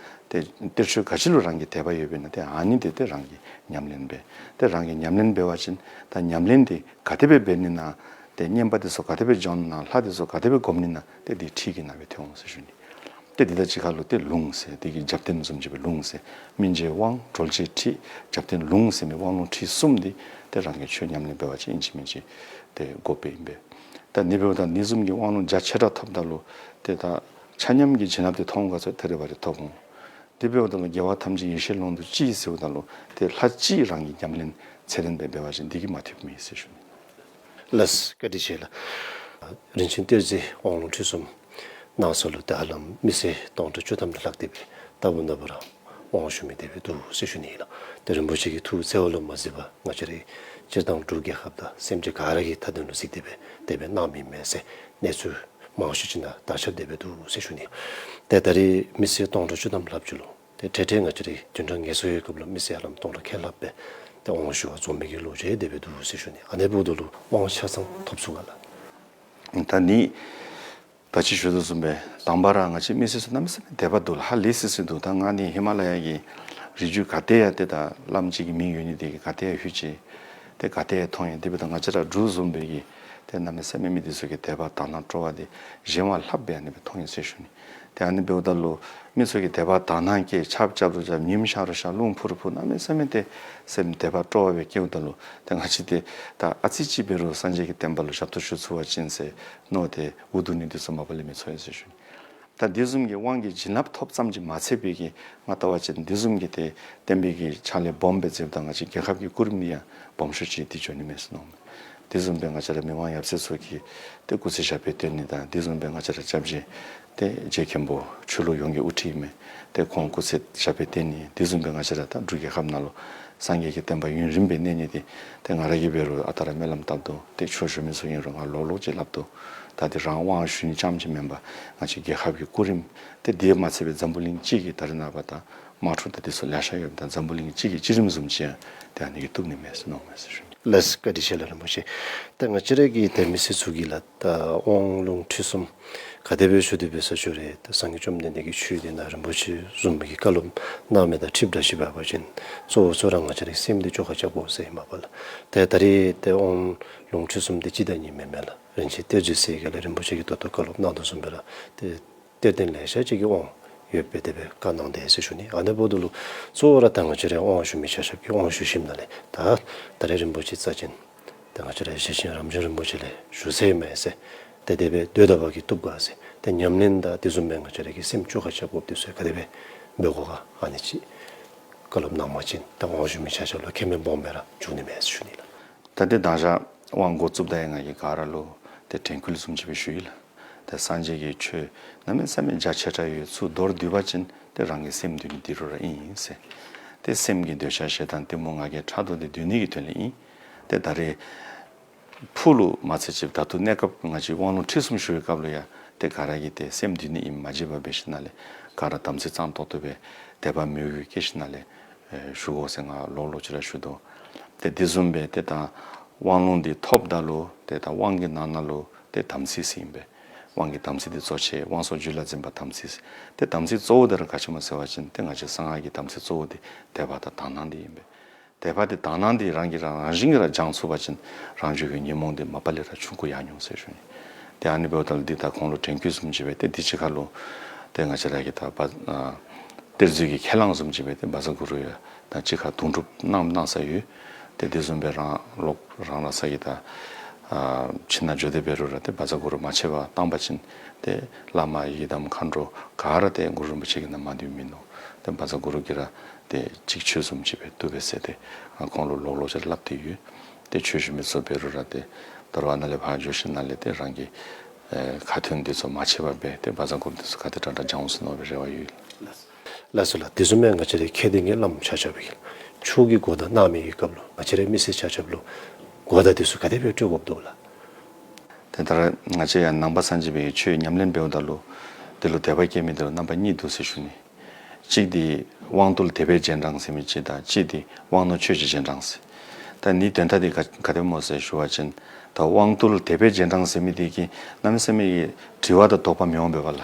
དེ་གཏེར་ཆོས་ག་ཅི་ལུ་རང་གི་དད་པ་ཡོདཔ་ཨིན་ན་དེ་ཨ་ནི་དེ་དེ་རང་གིས་ཉམས་ལེན་འབད། དེ་རང་གིས་ཉམས་ལེན་འབད་བ་ཅིན་ད་ཉམས་ལེན་དེ་ག་དེ་སྦེ་འབད་ནི་ན། དེ་བསྙེན་པ་དེ་ཚུ་ག་དེ་སྦེ་འཇོམས་ནི་ན། ལྷ་དེ་ཚུ་ག་དེ་སྦེ་སྒོམ་ནི་ན། དེ་འདི་ཁྲིད་ཀྱི་ནང་སྦེ་ཐོན་འོང་ཟེར་ཞུ་ནི། དེ་འདི་དང་གཅིག་ཁར་ལུ་དེ་ལུང་ཟེར་དེ་གི་རྒྱབ་རྟེན་བཟུམ་ཅིག་སྦེ་ལུང་ཟེར། སྨིན་བྱེད་དབང་། གྲོལ་བྱེད་ཁྲིད། རྒྱབ་རྟེན་ལུང་ཟེར་མི་དབང་ལུང་ཁྲིད་གསུམ་འདི་དེ་རང་གིས་ཆོས་ཉམས་ལེན་འབད་བ་ཅིན་ཨིན་ཅི་མིན་ཅི་དེ་དགོཔ་ཨིན་པས། ད་ནི་འབདཝ་ད་ནི་བཟུམ་གྱི་དབང་ལུང་རྒྱ་ཆེ་དྲགས་ཐོབ་ད་ལུ་དེ་ད་ཆ་མཉམ་གྱི་བྱིན་རླབས་དེ་མཐོང་ག་ཚོད་ཐེ་རེ་བ་རེ་ཐོབ་འོང་། དེ་འབདཝ་ད་ལུ་རྒྱལ་བ་ཐམས་ཅད་ཡེ་ཤེས་ཀློང་དུ་གཅིག་ཟེརཝ་ད་ལུ་དེ་ལྷ་གཅིག་རང་གིས་ཉམས་ལེན་ཚད་ལྡན་སྦེ་འབད་བ་ཅིན་འདི་གིས་མ་ཐུབ་མེད་ཟེར་ཞུ་ནི། ལགས་སོ། བཀའ་དྲིན་ཆེ་ལགས། རིན་ཆེན་གཏེར་མཛོད་དབང་ལུང་ཁྲིད་གསུམ་གནང་ས་ལུ་ད་ཧ་ལམ་མི་སེར་སྟོང་ཕྲག་བཅུ་ཐམ་ལ་ལྷག་སྟེ་སྦེ་ལྟ་བུ་ན་བུ་ར་དབང་ཞུ་མི་དེ་སྦེ་འདུག་ཟེར་ཞུ་ནི་ཨིན་ལགས། དེ་རིན་པོ་ཆེ་གི་ཐུགས་བརྩེ་བ་ལུ་མ་གཟིགས་པར་ང་བཅས་རའི་སྤྱིར་བཏང་འབྲུག་རྒྱལ་ཁབ་དང་སེམས་ཅན་ག་ར་གི་མཐའ་དོན་ལུ་གཟིགས་ཏེ་སྦེ་དེ་སྦེ་གནང་མི་མེན་ཟེར་གནས་ཚུལ་མང་ཤོས་ཅིག་ནང་དར་ཁྱབ་སྟེ་སྦེ་འདུག་ཟེར་ཞུ་ནི། དེ་ད་རེས་མི་སེར་སྟོང་ཕྲག་བཅུ་ཐམ་ལྷགཔ་ཅིག་ལུ་དེ་འཕྲལ་འཕྲལ་ང་བཅས་རའི་བདུན་ཕྲག་ངལ་གསོ་ཡོད་སྐབས་ལུ་མི་སེར་ཧ་ལམ་སྟོང་ཕྲག་ཁལ་ལྷགཔ་སྦེ་དེ་དབང་ཞུ་བར་འཛོམས་མི་གི་ལོ་རྒྱུས་དེ་སྦེ་འདུག་ཟེར་ཞུ་ནི། ཨ་ནི་འབདཝ་ད་ལུ་དབང་ཆ་ཚང་ཐོབ་ཚུགས་ག་ལགས། ད་ནི་ད་ཅི་ཞུ་དོ་བཟུམ་སྦེ་དང་པ་ར་ང་བཅས་མི་སེར་ཚུ་གནམ་མེད་ས་མེད་དད་པ་འདུག་ལགས། ཧ་ལས་སི་སི་འདུག། ད་ང་ནི་ཧི་མ་ལ་ཡ་གི་རི་རྒྱུད་ག་ཏེ་ཡང་དེ་ད་བླམ་ཅིག་གི་མིང་ཡོད་ནི་དེ་གི་ག་ཏེ་ཡང་ལྷོད་ཅི། དེ་ག་ཏེ་ཡང་མཐོང་ཡི། དེ་འབདཝ་ད་ང་བཅས་ར་འབྲུག་བཟུམ་སྦེ་གི་དེ་གནམ་མེད་ས་མེད་མི་འདི་ཚུ་གི་དད་པ་དག་སྣང་སྤྲོ་བ་དེ་གཞན་བ་ལྷགཔ་སྦེ་ཨ་ནི་སྦེ་མཐོང་ཡི་ཟེར་ཞུ་ནི། དེ་ཨ་ནི་འབདཝ་ད་ལུ་མི་ཚུ་གི་དད་པ་དག་སྣང་སྐྱེ། ཆརཔ་རྐྱབ་རུང་རྐྱབ། ཉིམ་ཤར་རུང་ཤར། རླུང་འཕུ་རུང་འཕུ། གནམ་མེད་ས་མེད་དེ་སེམས་དད་པ་སྤྲོ་བ་སྦེ་སྐྱེཝ་ད་ལུ་དེ་ང་བཅས་དེ་ད་ཨ་ཙི་ཅིག་འབད་རུང་སངས་རྒྱས་ཀྱི་བསྟན་པ་ལུ་ཞབས་ཏོག་ཞུ་ཚུགས་པ་ཅིན་ཟེར་མནོ་སྟེ་འུ་སྡུག་ནི་འདི་ཚུ་མ་པ་ལས་མི་ཚོར་ཡི་ཟེར་ཞུ་ནི། ད་འདི་བཟུམ་གྱི་དབང་གི་བྱིན་རླབས་ཐོབ་ཙམ་གྱིས་མ་ཚད་པའི་གི་ང་ལྟ་བ་ཅིན་འདི་བཟུམ་གྱི་དེ་བསྟན་པའི་གི་ཕྱག་ལས་སྦོམ་སྦེ་མཛདཔ་ད་ང་བཅས་རྒྱལ་ཁབ་ཀྱི་སྐུ་རིམ་འདི་ཡང་སྦོམ་ཤོས་ཅིག་འདི་འགྱོ་ནི་མས་ཟེར་མནོཝ་མས། དེ་བཟུམ་སྦེ་ང་བཅས་ར་མི་དབང་ཡབ་སྲས་ཚུ་གིས་ཏེ་སྐུ་ཚེ་ཞབས་པད་བརྟན་ནི་དང་། དེ་བཟུམ་སྦེ་ང་བཅས་ར་སྐྱབས་རྗེ་ཏེ་རྗེ་མཁན་པོ་ཆོས་ལུགས་ཡོངས་ཀྱི་དབུ་ཁྲིད་ཨིན་མས། ཏེ་ཁོང་སྐུ་ཚེ་ཞབས་པད་བརྟན་ནི། དེ་བཟུམ་སྦེ་ང་བཅས་ར་ད་འབྲུག་རྒྱལ་ཁབ་ནང་ལུ་སངས་རྒྱས་ཀྱི་བསྟན་པ་ཡུན་རིང་སྦེ་གནས་ནི་དེ་ཏེ་ང་ར་གིས་འབད་རུང་ཨ་རྟག་ར་སྨོན་ལམ་བཏབ་དོ། ཏེ་ཆོས་ཞུ་མི་ཚུ་ཨིན་རུང་ང་ལོག་ལོག་ཅིག་སླབ་དོ། ད་དེ་རང་དབང་ཞུ་ནི་རྐྱངམ་ཅིག་མེན་པར་ང་བཅས་རྒྱལ་ཁབ་ཀྱི་སྐུ་རིམ་ཏེ་དེ་མ་ཚད་པའི་འཛམ་བུ་གླིང་སྤྱི་གི་ད་རེས་ནངས་པ་ད་དམག་འཁྲུག་དང་དེ་ཚུ་ལེ་ཤ་ཡོདཔ་ད་འཛམ་བུ་གླིང་སྤྱི་གི་སྤྱི་རིམ་བཟུམ་ཅིག་ཡང་དེ་ཨ་ནི་གིས་བཏུབ་ནི་མས་ཟེར་མནོཝ་མས་ཟེར་ཞུ་ནི། ལགས་སོ། བཀའ་དྲིན་ཆེ་ལགས་རིན་པོ་ཆེ། ད་ང་བཅས་ར་གི་དེ་མི་སེར་ཚུ་གིས་ལགས་ད་དབང་ལུང་ཁྲིད་གསུམ་ག་དེ་སྦེ་ཞུ་སྟེ་འབད་ས་ཅིག་རུང་ད་སངས་རྒྱས་བཅོམ་ལྡན་འདས་ཀྱི་ཆོས་འདི་ནང་རིན་པོ་ཆེ་བཟུམ་མའི་གི་བཀའ་སློབ་གནང་མི་དང་འཁྲིལ་བསྡད་ཅི་འབད་བ་ཅིན་གཙོ་བོ་གཙོ་ར་ང་བཅས་རའི་སེམས་འདི་བཅོ་ཁ་རྐྱབ་དགོ་ཟེར་ཨིན་མས་པ་ལགས། ཏེ་ད་རེས་ཏེ་དབང་ལུང་ཁྲིད་གསུམ་འདི་གཅིག་དང་གཉིས་མེན་མས་ལགས། རིན་ཆེན་གཏེར་མཛོད་ཟེར་ག་ལས་རིན་པོ་ཆེ་གིས་ད་ལྟོ་བཀའ་སློབ་གནང་དོ་བཟུམ་སྦེ་ར་ཏེ་གཏེར་སྟོན་ལེ་ཤ་ཅིག་གི་དབང་ཡོད་པའི་དེ་སྦེ་བཀའ་གནང་དེས་ཟེར་ཞུ་ནི། ཨ་ནི་འབདཝ་ད་ལུ་གཙོ་བོ་ར་ད་ང་བཅས་རའི་དབང་ཞུ་མི་ཆ་ཁྱབ་ཀྱིས་དབང་ཞུ་ཞིནམ་ལས་ད་ད་རེས་རིན་པོ་ཆེ་རྩ་ཅན་ད་ང་བཅས་རའི་ཞེ་ཆེན་རབ་འབྱམས་རིན་པོ་ཆེ་ལས་ཞུ་ཟེར་མས་ཟེར། ཏེ་དེ་སྦེ་སྡོད་ད་པ་གིས་བཏུབ་ག་ཟེར། ཏེ་ཉམས་ལེན་དང་དེ་བཟུམ་སྦེ་ང་བཅས་ར་གི་སེམས་བཅོ་ཁ་རྐྱབ་དགོཔ་དེ་ཚུ་ག་དེ་སྦེ་འབད་དགོ་ག་ཨ་ནི་ཅིག་བཀའ་སློབ་གནང་བ་ཅིན་ད་དབང་ཞུ་མི་ཆ་ཁྱབ་ལུ་ཁེ་ཕན་སྦོམ་སྦེ་ར་འབྱུང་ནི་མས་ཟེར་ཞུ་ནི་ལགས། ད་དེ་དང་ཞག་དབང་འགོ་བཙུགསཔ་ད་ཡང་ང་གིས་ག་ར་ལུ་ཏེ་དྲན་སྐུལ་བཟུམ་ཅིག་སྦེ་ཞུ་ཡི་ལགས། ཏེ་སངས་རྒྱས་ཀྱི་ཆོས་གནམ་མེད་ས་མེད་རྒྱ་ཆེ་དྲགས་ཡོད། ཚུར་མདོར་བསྡུ་བ་ཅིན་ཏེ་རང་གི་སེམས་འདུལ་ནི་འདི་རུ་ར་ཨིན་ཟེར། ཏེ་སེམས་ཀྱི་འདོད་ཆགས་ཞེ་སྡང་གཏི་མུག་ང་རྒྱལ་ཕྲག་དོག་དེ་འདུལ་ནི་གི་དོན་ལས་ཨིན། ཏེ་ད་རེས་ཕུགས་ལུ་མ་ཚད་ཅིག་ད་ལྟོ་གནས་སྐབས་ང་བཅས་དབང་ལུང་ཁྲིད་གསུམ་ཞུ་བའི་སྐབས་ལུ་ཡང་ཏེ་ག་ར་གིས་ཏེ་སེམས་འདུལ་ནི་ཨིནམ་མ་བརྗེད་པར་འབད་ཞིནམ་ལས་ག་ར་དམ་ཚིག་གཙང་ཏོག་ཏོ་སྦེ་དད་པ་མོས་གུས་བསྐྱེད་ཞིནམ་ལས་ཨེ་ཞུ་དགོ་ཟེར་ང་ལོག་ལོག་ཅིག་ར་ཞུ་དོ། ཏེ་དེ་བཟུམ་སྦེ་ཏེ་ད་དབང་ལུང་འདི་ཐོབ་ད་ལུ་ཏེ་ད་དབང་གི་ནང་ན་ལུ་ཏེ་དམ་ཚིག་ཟེར་ཨིན་པས། དབང་གི་དམ་ཚིག་འདི་གཙོ་ཆེ། དབང་སོགས་རྒྱུད་ལ་འཛིན་པ་དམ་ཚིག་ཟེར། ཏེ་དམ་ཚིག་གཙོ་བོ་དེ་ར་ག་ཅི་སྨོ་ཟེར་བ་ཅིན་ཏེ་ང་བཅས་གསང་སྔགས་ཀྱི་དམ་ཚིག་གཙོ་བོ་དེ་དད་པ་དང་དག་སྣང་འདི་ཨིན་པས། དད་པ་དེ་དག་སྣང་འདི་རང་གིས་རང་རང་བཞིན་གྱིས་ར་སྦྱང་ཚུགས་པ་ཅིན་རང་རྒྱུད་ཀྱི་ཉོན་མོངས་འདི་མ་པ་ལས་ར་ཆུང་ཀུ་ཡར་འགྱོ་ཟེར་ཞུ་ནི། ཡང་ནི་བོད་དང་འདི་དག་ཁོང་ལོ་དྲན་སྐུལ་བཟུམ་བྱས་པས་ཏེ་འདི་ཅི་ཁ་ལོ་ཏེ་ང་བཅས་ར་གི་ད་བ་གཏེར་མཛོད་ཀྱི་ཁས་བླངས་བཟུམ་བྱས་པས་ཏེ་བཛྲ་གུ་རུ་ཡ་དང་ཅི་ཁ་དུང་སྒྲུབ་གནང་གནང་ས་ཡོད། ཏེ་འདི་བཟུམ་པའི་རང་ལོག་རང་ར་ས་གི་ད་ཕྱི་ན་བརྗོད་དེ་བེ་རུ་ར་ཏེ་བཛྲ་གུ་རུ་མ་ཆེ་བ་བཏང་པ་ཅིན་ཏེ་བླ་མ་ཡི་དམ་མཁའ་འགྲོ་ག་ར་ཏེ་གུ་རུ་རིན་པོ་ཆེ་གི་ནང་མ་འདུས་མིན་ནོ། ཏེ་བཛྲ་གུ་རུ་གི་ར་ཏེ་གཅིག་ཆོས་བཟུམ་བྱས་པས་བཏུབ་པས་ཟེར་ཏེ་ཁོང་ལོ་ལོག་ལོག་ཅེར་ལབ་ཏེ་ཡོད། ཏེ་ཆོས་ཞུ་མི་ཚོ་བེ་རུ་ར་ཏེ་དོར་བ་ན་ལས་ཕར་འཇོ་ཤི་ན་ལས་ཏེ་རང་གི་ཁ་ཐུན་འདི་ཚོ་མ་ཆེ་བ་བས་ཏེ་བཛྲ་གུ་རུ་འདི་ཚོ་ག་ཏེ་དྲག་དྲག་སྦྱང་འོང་ཟེར་ནོ་བའི་རེ་བ་ཡོད། ལགས་སོ་ལགས། དེ་ཚོ་མེད་ང་བཅས་རའི་ཁྱེད་དེ་ངའི་བླམ་ཆ་ཆ་བའི་ཆོས་ཀྱི་གོ་བརྡ་གནང་མི་ཡི་སྐབས་ལོ་ང་བཅས་རའི་མི་སེར་ཆ་ཆ་ལོ་གོ་བརྡ་དེ་ཚོ་ག་དེ་བས་སྤྲོད་དགོས་འདུག་ལ། དེ་ལྟར་ང་བཅས་ཡང་ནང་པ་སངས་རྒྱས་པའི་ཆོས་ཉམས་ལེན་འབདཝ་ད་ལོ་དེ་ལོ་དད་པ་སྐྱེ་མི་དེ་ལོ་རྣམ་པ་གཉིས་འདུག་ཟེར་ཞུ་ནི། གཅིག་དེ་དབང་རྟུལ་དད་པའི་རྗེས་འབྲང་ཟེར་མི་གཅིག་དང་གཅིག་དེ་དབང་རྣོན་ཆོས་ཀྱི་རྗེས་འབྲང་ཟེར། ད་ནི་དོན་དག་དེ་ག་ག་དེ་མོ་ཟེར་ཞུ་བ་ཅིན་ད་དབང་རྟུལ་དད་པའི་རྗེས་འབྲང་ཟེར་མི་དེ་གི་གནམ་མེད་ས་མེད་ཀྱི་དྲི་བ་དང་དོགས་པ་མི་འོང་བས་པ་ལ།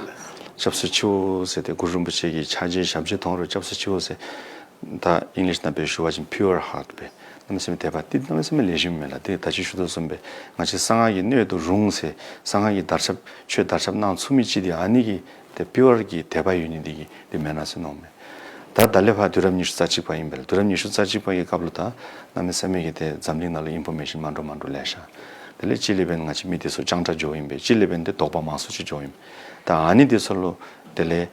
སྐྱབས་སུ་མཆིའོ་ཟེར་ཏེ་གུ་རུ་རིན་པོ་ཆེ་གི་ཕྱག་རྗེས་ཞབས་རྗེས་མཐོང་རུང་སྐྱབས་སུ་མཆིའོ་ཟེར། ད་ཨིང་ལིཤ་ནང་པའི་ཞུ་བ་ཅིན་pure heart པས་གནམ་མེད་ས་མེད་དད་པ་དེ་གནམ་མེད་ས་མེད་ལེགས་ཤོམ་མེད་ལ། དེ་ད་ཅི་ཞུ་དོ་བཟུམ་པས་ང་བཅས་གསང་སྔགས་ཀྱི་སྣོད་དུ་རུང་ཟེར་གསང་སྔགས་ཀྱི་དར་ཁྱབ་ཆོས་དར་ཁྱབ་གནང་ཚུགས་མི་ཅི་དེ་ཨ་ནི་གི་དེ་pure གི་དད་པ་ཡོད་ནི་དེ་གི་དེ་མེད་ན་ཟེར་ནོ་མེད། ད་ད་ལས་ཕར་དུས་རབས་ཉི་ཤུ་རྩ་གཅིག་པ་ཡིན་པས་དུས་རབས་ཉི་ཤུ་རྩ་གཅིག་པ་ཡི་སྐབས་ལ་ད་གནམ་མེད་ས་མེད་ཀྱི་དེ་འཛམ་གླིང་ནང་ལ་ཨིན་ཕོར་མེ་ཤིན་མ་འགྲོ་མ་འགྲོ་ལས་ཤ། དེ་ལས་ཅི་ལས་པས་ང་བཅས་མི་དེ་ཚོ་སྤྱང་ཀྲ་འཇོག་ཡིན་པས་ཅི་ལས་པས་འདི་དོགས་པ་མང་སུ་ཅིག་འཇོག་ཡིན་པས་ད་ཨ་ནི་དེ་ཚོ་ལོ་དེ་ལས།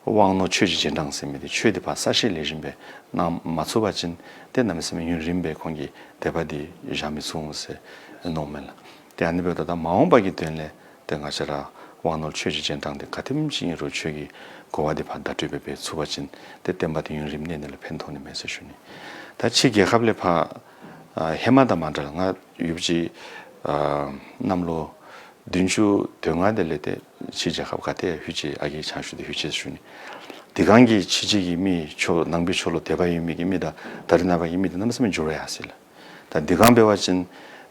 དབང་རྣོན་ཆོས་ཀྱི་རྗེས་འབྲང་ཟེར་མི་དེ་ཆོས་དེ་ཕར་གསལ་བཤད་ལེགས་ཤོམ་སྦེ་གནང་མ་ཚུགས་པ་ཅིན་དེ་གནམ་མེད་ས་མེད་ཡུན་རིང་སྦེ་ཁོང་གིས་དད་པ་དེ་བཞག་མི་ཚུགས་འོང་ཟེར་མནོཝ་མས་ལགས། དེ་ཨ་ནི་འབདཝ་ད་ད་མ་འོངས་པ་གི་དོན་ལས་དེ་ང་བཅས་ར་དབང་རྣོན་ཆོས་ཀྱི་རྗེས་འབྲང་དེ་ག་དེམ་ཅིག་ཨིན་རུང་ཆོས་ཀྱི་གོ་བ་དེ་ཕར་བརྡ་སྤྲོད་སྦེ་འབད་ཚུགས་པ་ཅིན་དེ་བསྟན་པ་དེ་ཡུན་རིང་གནས་ནི་ལུ་ཕན་ཐོགས་ནི་མས་ཟེར་ཞུ་ནི། ད་ཕྱི་རྒྱལ་ཁབ་ལས་ཕར་ཨ་ཧེ་མ་དང་མ་འདྲ་ལགས། ང་ཡུལ་གྱི་ཨ་གནམ་ལོ་བདུན་ཅུ་དོན་ལྔ་དེ་ལས་ཏེ་ཕྱི་རྒྱལ་ཁབ་ག་ཏེ་ཡང་ལྷོད་ཅི་ཨ་རྒས་ཆང་ཞུ་དེ་ལྷོད་ཅི་ཞུ་ནི། དེ་སྒང་གི་ཕྱི་རྒྱལ་གྱི་མི་ཆོས་ནང་པའི་ཆོས་ལུ་དད་པ་ཡོད་མི་གི་མི་དང་ད་རེས་ནངས་པ་གི་མི་དེ་གནམ་མེད་ས་མེད་འགྱུར་བ་ཡོད་ཟེར་ལགས། ད་དེ་སྒང་འབད་བ་ཅིན་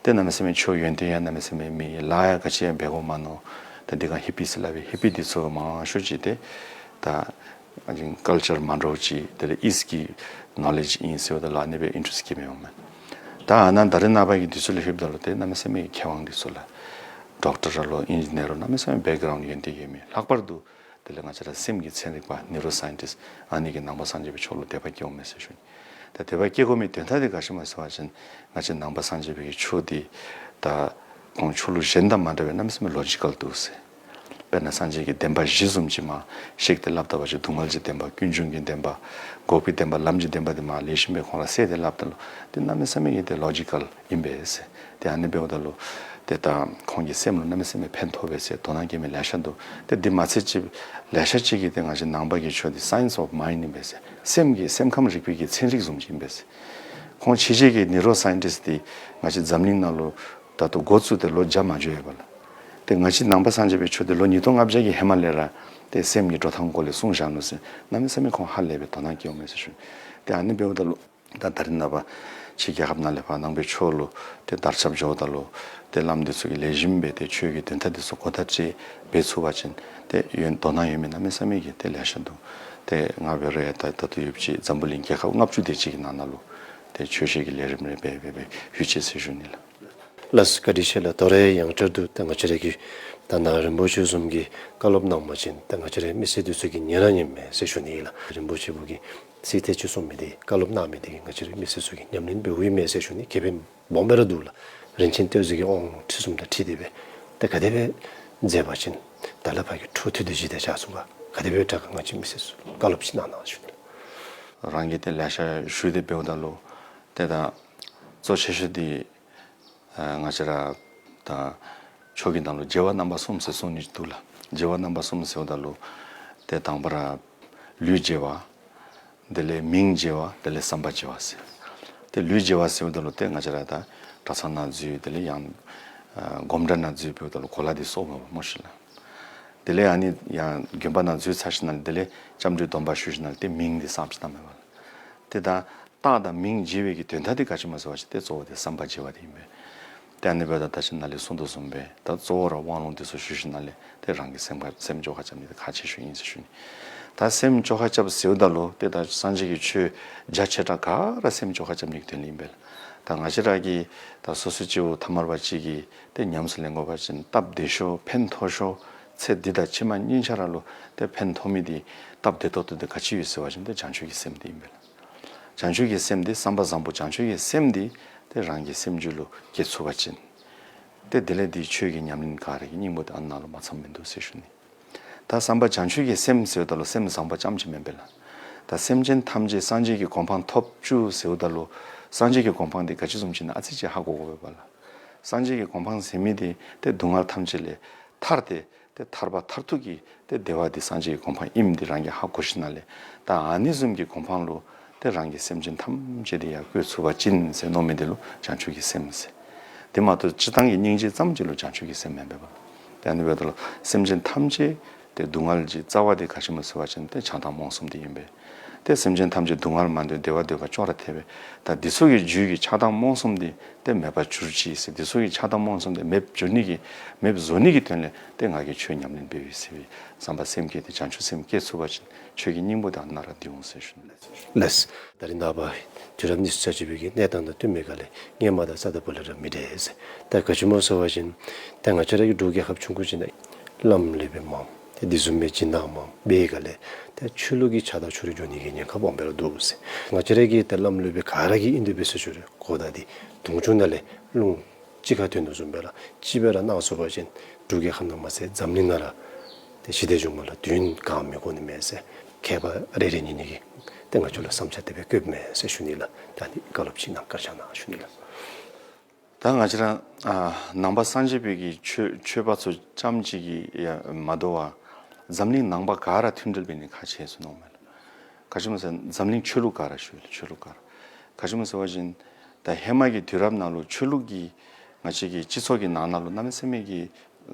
ཏེ་གནམ་མེད་ས་མེད་ཆོས་ཡོན་ཏན་ཡང་གནམ་མེད་ས་མེད་མེད། ལཱ་ཡང་ག་ཅི་ཡང་འབད་དགོ་མ་མནོ། ད་དེ་སྒང་ཧི་པི་ཟེར་སླབ་པའི་ཧི་པི་དེ་ཚུ་མང་ཤོས་ཅིག་ཏེ་ད་ཨ་ནི་ཀལ་ཅར་མ་འདྲཝ་ཅིག་དེ་ལས་ཨིསཊ་གི་ནོ་ལེཇ་ཨིན་ཟེརཝ་ད་ལུ་ཨ་ནི་སྦེ་ཨིན་ཊེ་རེསཊ་སྐྱེ་མི་འོང་མས། ད་ཨ་ནཱ་ད་རེས་ནངས་པ་གི་དུས་ཚོད་ལུ་ལྷོདཔ་ད་ལུ་ཏེ་གནམ་མེད་ས་མེད་ཀྱི་མཁས་དབང་དེ་ཚུ་ལགས། ཌོག་ཊར་ར་ལོ་ཨིན་ཇི་ནིར་རོ་གནམ་མེད་ས་མེད་བེག་གི་རའུནཌ་ཡོན་ཏན་ཡོད་མི། ལྷག་པར་དུ་དེ་ལས་ང་བཅས་ར་སེམས་ཀྱི་ཚན་རིག་པ་ནིའུ་རོ་སའིན་ཊིསཊ་ཨ་ནི་གིས་ནང་པ་སངས་རྒྱས་པའི་ཆོས་ལུ་དད་པ་སྐྱེ་འོང་མས་ཟེར་ཞུ་ནི། ད་དད་པ་སྐྱེ་དགོ་མི་དོན་དག་དེ་ག་ཅི་སྨོ་ཟེར་བ་ཅིན་ང་བཅས་ནང་པ་སངས་རྒྱས་པའི་ཆོས་འདི་ད་ཁོང་ཆོས་ལུགས་གཞན་དང་མ་འདྲ་བའི་གནམ་མེད་ས་མེད་ལོ་ཇི་ཀལ་འདུག་ཟེར། དཔེར་ན་སངས་རྒྱས་ཀྱི་བདེན་པ་བཞི་བཟུམ་ཅིག་མར་བཤད་དེ་སླབ་ད་པ་ཅིན་སྡུག་བསྔལ་གྱི་བདེན་པ་ཀུན་འབྱུང་གི་བདེན་པ་འགོག་པའི་བདེན་པ་ལམ་གྱི་བདེན་པ་དེ་མར་ལེགས་ཤོམ་སྦེ་ཁོང་ར་གསལ་ཏེ་སླབ་ད་ལུ་དེ་གནམ་མེད་ས་མེད་ཀྱི་དེ་ལོ་ཇི་ཀལ་ཨིན་པས་ཟེར། དེ་ཨ་ནི་འབདཝ་ད་ལུ་དེ་ད་ཁོང་གི་སེམས་ལུ་གནམ་མེད་ས་མེད་ཕན་ཐོགས་པས་ཟེར་དོ་སྣང་སྐྱེ་མི་ལེ་ཤ་འདུག། དེ་འདི་མ་ཚད་ཅིག་ལེ་ཤ་ཅིག་གིས་དེ་ང་བཅས་ནང་པ་གི་ཆོས་འདི་སའིནསི་ཨོཕ་མའིནཌ་ཨིན་པས་ཟེར། སེམས་ཀྱི་སེམས་ཁམས་རིག་པའི་གི་ཚན་རིག་བཟུམ་ཅིག་ཨིན་པས་ཟེར། ཁོང་ཕྱི་རྒྱལ་གྱི་ནིའུ་རོ་སའིན་ཊིསཊ་འདི་ང་བཅས་འཛམ་གླིང་ནང་ལུ་ད་ལྟོ་འགོ་བཙུགས་ཏེ་ལོ་བརྒྱ་མ་འགྱོ་ཡོད་པ་ལགས། དེ་ང་བཅས་ནང་པ་སངས་རྒྱས་པའི་ཆོས་འདི་ལོ་ཉིས་སྟོང་ལྔ་བརྒྱ་གི་ཧེ་མ་ལས་ར་དེ་སེམས་ཀྱི་འགྲོ་སྟངས་སྐོར་ལས་གསུངས་བཞག་ནུག་ཟེར་གནམ་མེད་ས་མེད་ཁོང་ཧ་ལས་པའི་དོ་སྣང་སྐྱེ་འོང་མས་ཟེར་ཞུ་ནི། དེ་ཨ་ནི་འབདཝ་ད་ལུ་ད་ད་རེས་ནངས་པ་ཕྱི་རྒྱལ་ཁབ་ནང་ལས་ཕར་ནང་པའི་ཆོས་ལུ་དེ་དར་ཁྱབ་འགྱོཝ་ད་ལུ་དེ་བླམ་འདི་ཚུ་གིས་ལེགས་ཤོམ་སྦེ་དེ་ཆོས་ཀྱི་དོན་དག་འདི་ཚུ་གོ་བརྡ་སྤྲོད་འབད་ཚུགས་པ་ཅིན་དེ་ཡོན་དོ་སྣང་ཡོད་མི་གནམ་མེད་ས་མེད་ཀྱི་དེ་ལེ་ཤ་འདུག། དེ་ང་འབད་རུང་ཡང་ད་ད་ལྟོ་ཡོད་པ་ཅིན་འཛམ་བུ་གླིང་རྒྱལ་ཁབ་ལྔ་བཅུ་དེ་ཅིག་གི་ནང་ན་ལུ་དེ་ཆོས་བཤད་ཀྱི་ལས་རིམ་རེ་འབད་འབད་འབད་ལྷོད་ཅི་ཟེར་ཞུ་ནི་ལགས། ལགས་སོ་བཀའ་དྲིན་ཆེ་ལགས། དོ་རུང་ཡང་བསྐྱར་དུ་ད་ང་བཅས་ར་གི་ད་ནཱ་རིན་པོ་ཆེ་བཟུམ་གྱིས་བཀའ་སློབ་གནང་པ་ཅིན་ད་ང་བཅས་རའི་མི་སེར་འདི་ཚུ་གིས་ཉན་ར་ཉནམ་མས་ཟེར་ཞུ་ནི་ཨིན་ལགས། རིན་པོ་ཆེ་བུ་གིས་ཚིག་ཐེངས་གཅིག་གསུངས་མི་དེ་བཀའ་སློབ་གནང་མི་དེ་གིས་ང་བཅས་རའི་མི་སེར་ཚུ་གིས་ཉམས་ལེན་འབདཝ་ཨིན་མས་ཟེར་ཞུ་ནི་ཁེ་ཕན་སྦོམ་སྦེ་ར་འདུག་ལགས། རིན་ཆེན་གཏེར་མཛོད་ཀྱི་དབང་ཁྲིད་གསུམ་དང་འཁྲིལ་ཏེ་སྦེ་ད་ག་དེ་སྦེ་མཛད་པ་ཅིན་ད་ལས་ཕར་གྱི་འཕྲོ་མཐུད་དེ་ཅིག་དེ་ཆགས་ཚུགས་པ་ག་དེ་སྦེ་དྲག་ག་ང་བཅས་མི་སེར་ཚུ་བཀའ་སློབ་ཅིག་གནང་གནང་ཞུ་ནི། རང་གིས་དེ་ལེ་ཤ་ཞུ་སྟེ་འབདཝ་ད་ལུ་དེ་ད་གཙོ་ཆེ་ཤོས་དེ་ང་བཅས་ར་ད་ཆོས་ཀྱི་ནང་ལུ་བརྗེ་བ་རྣམ་པ་གསུམ་ཟེར་གསུང་ནི་འདུག་ལགས། བརྗེ་བ་རྣམ་པ་གསུམ་ཟེརཝ་ད་ལུ་དེ་དང་པ་ར་ལུས་བརྗེ་བ། དེ་ལས་མིང་བརྗེ་བ། དེ་ལས་བསམ་པ་བརྗེ་བ་ཟེར། དེ་ལུས་བརྗེ་བ་ཟེརཝ་ད་ལུ་དེ་ང་བཅས་ར་ད་གྲྭ་ཚང་ནང་འཛུལ་དེ་ལས་ཡང་ཨ་སྒོམ་གྲྭ་ནང་འཛུལ་འབདཝ་ད་ལུ་གོ་ལ་དེ་གསོག་མེད་པ་སྨོ་ཤིག་ལགས། དེ་ལས་ཨ་ནི་ཡང་དགོན་པ་ནང་འཛུལ་ཚར་ཞིནམ་ལས་དེ་ལས་སྐྱབས་འགྲོའི་སྡོམ་པ་ཞུ་ཞིནམ་ལས་དེ་མིང་དེ་གསརཔ་ཅིག་བཏགས་མེད་པ་ལགས། དེ་ད་རྟགས་དང་མིང་བརྗེ་བའི་གི་དོན་དག་དེ་ག་ཅི་སྨོ་ཟེར་བ་ཅིན་དེ་གཙོ་བོ་དེ་བསམ་པ་བརྗེ་བ་དེ་ཨིན་པས། དེ་ཨ་ནི་འབདཝ་ད་ད་ཅི་ནཱ་ལས་གསུངས་དོ་བཟུམ་སྦེ་ད་གཙོ་བོ་ར་དབང་ལུང་དེ་ཚུ་ཞུ་ཞིནམ་ལས་དེ་རང་གི་སེམས་ཁར་སེམས་བཅོས་ཁ་རྐྱབ་ནི་དེ་ཁག་ཆེ་ཤོས་ཨིན་ཟེར་ཞུ་ནི། ད་སེམས་བཅོས་ཁ་རྐྱབ་ཟེརཝ་ད་ལུ་དེ་ད་སངས་རྒྱས་ཀྱི་ཆོས་རྒྱ་ཆེ་དྲགས་ག་ར་སེམས་བཅོས་ཁ་རྐྱབ་ནི་གི་དོན་ལུ་ཨིན་པས་ལགས། ད་ང་བཅས་ར་གི་ད་སོ་སོའི་སྐྱེ་བོ་ཐ་མལ་པ་གཅིག་གིས་དེ་ཉམས་སུ་ལེན་དགོས་པ་ཅིན་སྟབས་བདེ་ཤོས་ཕན་ཐོགས་ཤོས་ཚེ་འདི་དང་ཕྱི་མ་གཉིས་ཆ་ར་ལུ་དེ་ཕན་ཐོགས་མི་དེ་སྟབས་བདེ་ཏོག་ཏོ་དེ་ག་ཅི་ཡོད་ཟེར་བ་ཅིན་དེ་བྱང་ཆུབ་ཀྱི་སེམས་དེ་ཨིན་པས་ལགས། བྱང་ཆུབ་ཀྱི་སེམས་དེ་བསམ་པ་བཟང་པོ་བྱང་ཆུབ་ཀྱི་སེམས་དེ་དེ་རང་གི་སེམས་རྒྱུད་ལུ་སྐྱེ་ཚུགས་པ་ཅིན་དེ་དེ་ལས་དེ་ཆོས་ཀྱི་ཉམས་ལེན་ག་ར་གི་སྙིང་པོ་དེ་ཨ་ནཱ་ལུ་མ་ཚངམ་མིན་འདུག་ཟེར་ཞུ་ནི། ད་བསམ་པ་བྱང་ཆུབ་ཀྱི་སེམས་ཟེརཝ་ད་ལུ་སེམས་བཟང་པོ་ཙམ་ཅིག་མེན་པས་ལགས། ད་སེམས་ཅན་ཐམས་ཅད་སངས་རྒྱས་ཀྱི་གོ་འཕང་ཐོབ་བཅུག་ཟེརཝ་ད་ལུ་སངས་རྒྱས་ཀྱི་གོ་འཕང་དེ་ག་ཅི་བཟུམ་ཅིག་ཨིན་ན་ཨ་ཙི་ཅིག་ཧ་གོ་དགོ་པས་ལགས། སངས་རྒྱས་ཀྱི་གོ་འཕང་ཟེར་མི་དེ་དེ་སྡུག་བསྔལ་ཐམས་ཅད་ལས་ཐར་ཏེ་དེ་ཐར་པ་མཐར་ཐུག་གི་དེ་བདེ་བ་དེ་སངས་རྒྱས་ཀྱི་གོ་འཕང་ཨིནམ་དེ་རང་གིས་ཧ་གོ་ཞིནམ་ལས་ད་ཨ་ནི་བཟུམ་གྱི་གོ་འཕང་ལུ་དེ་རང་གི་སེམས་ཅན་ཐམས་ཅད་དེ་ཡར་བཀོད་ཚུགས་པ་ཅིན་ཟེར་མནོ་མི་དེ་ལུ་བྱང་ཆུབ་ཀྱི་སེམས་ཟེར། དེ་མ་གཏོགས་སྤྱིར་བཏང་གི་སྙིང་རྗེ་ཙམ་ཅིག་ལུ་བྱང་ཆུབ་ཀྱི་སེམས་མེན་པས་པ། དེ་ཨ་ནི་འབདཝ་ད་ལུ་སེམས་ཅན་ཐམས་ཅད་དེ་སྡུག་བསྔལ་གྱི་རྩ་བ་དེ་ག་ཅི་སྨོ་ཟེར་བ་ཅིན་དེ་ཆགས་སྡང་རྨོངས་གསུམ་དེ་ཨིན་པས། དེ་སེམས་ཅན་ཐམས་ཅད་སྡུག་བསྔལ་མ་འདོད་བདེ་བ་འདོད་པ་ཅོག་ར་འཐད་པས། ད་འདི་ཚུ་གི་རྒྱུད་ཀྱི་ཆགས་སྡང་རྨོངས་གསུམ་དེ་དེ་མེད་པར་གྱུར་ཅིག་ཟེར། འདི་ཚུ་གི་ཆགས་སྡང་རྨོངས་གསུམ་དེ་མེདཔ་འགྱུར་ནི་གི་མེདཔ་བཟོ་ནི་གི་དོན་ལས་དེ་ང་གིས་ཆོས་ཉམས་ལེན་འབད་ཡི་ཟེར་བའི་བསམ་པ་སེམས་བསྐྱེད་དེ་བྱང་ཆུབ་སེམས་བསྐྱེད་ཚུགས་པ་ཅིན་ཆོས་ཀྱི་སྙིང་པོ་དེ་ཨ་ནཱ་ར་འདི་འོང་ཟེར་ཞུ་ནི། ལགས། ད་རིས་ནངས་པ་དུས་རབས་ཉི་ཤུ་རྩ་གཅིག་པའི་གི་གནས་སྟངས་དང་བསྟུན་པའི་སྒང་ལས་སྔོན་མ་དང་རྩ་བ་ལས་ར་མི་འདྲ་ཟེར། ད་ག་ཅི་སྨོ་ཟེར་བ་ཅིན་ད་ང་བཅས་ར་གི་འབྲུག་རྒྱལ་ཁབ་ཆུང་ཀུ་ཅིག་ནང་བླམ་སློབ་དཔོན་མང་དེ་འདི་བཟུམ་མའི་སྦྱིན་བདག་མང་པའི་སྒང་ལས་ད་ཆོས་ལུགས་ཀྱི་ཆགས་སྡང་ཕྱོགས་རིས་འགྱོ་ནི་གི་ཉེན་ཁ་སྦོམ་སྦེ་ར་འདུག་ཟེར། ང་བཅས་ར་གི་ད་བླམ་སློབ་དཔོན་ག་ར་གིས་ཨིན་དེ་སྦེ་ཟེར་ཞུ་རུང་གོ་བརྡ་འདི་དུང་ཕྱུར་ནང་ལས་རླུང་གཅིག་ཁར་ཐོན་དོ་བཟུམ་སྦེ་ལགས། གཅིག་སྦེ་ར་གནང་ཚུགས་པ་ཅིན་འབྲུག་རྒྱལ་ཁབ་ནང་མ་ཚད་འཛམ་གླིང་ནང་ར་དེ་ཞི་བདེ་འབྱུང་བ་ལུ་དུས་ཡུན་གང་མི་འགོར་ནི་མས་ཟེར་མཁས་པ་རེ་རེ་གཉིས་གཉིས་ཀྱིས་དེ་ང་བཅས་ལུ་བསམ་འཆར་དེ་སྦེ་བཀོདཔ་མས་ཟེར་ཞུ་ནི་ལགས། ད་ནི་བཀའ་སློབ་ཅིག་གནང་བཀའ་ཆགས་གནང་ཞུ་ནི་ལགས། ད་ང་བཅས་ར་ཨ་ནང་པ་སངས་རྒྱས་པའི་གི་ཆོས་ཆོས་པ་ཚུ་ཙམ་ཅིག་གིས་ཡང་མ་དོ་བར་འཛམ་གླིང་ནང་པ་ག་ར་མཐུན་སྒྲིལ་འབད་ནི་ཁག་ཆེ་ཟེར་མནོཝ་མས་ལགས། ག་ཅི་སྨོ་ཟེར་འཛམ་གླིང་ཆོས་ལུགས་ག་ར་ཞུ་ཡི་ལགས། ཆོས་ལུགས་ག་ར། ག་ཅི་སྨོ་ཟེར་བ་ཅིན་ད་ཧེ་མ་གི་དུས་རབས་ནང་ལུ་ཆོས་ལུགས་ཀྱིས་ང་བཅས་ཀྱི་སྤྱི་ཚོགས་ཀྱི་ནང་ན་ལུ་གནམ་མེད་ས་མེད་ཀྱི་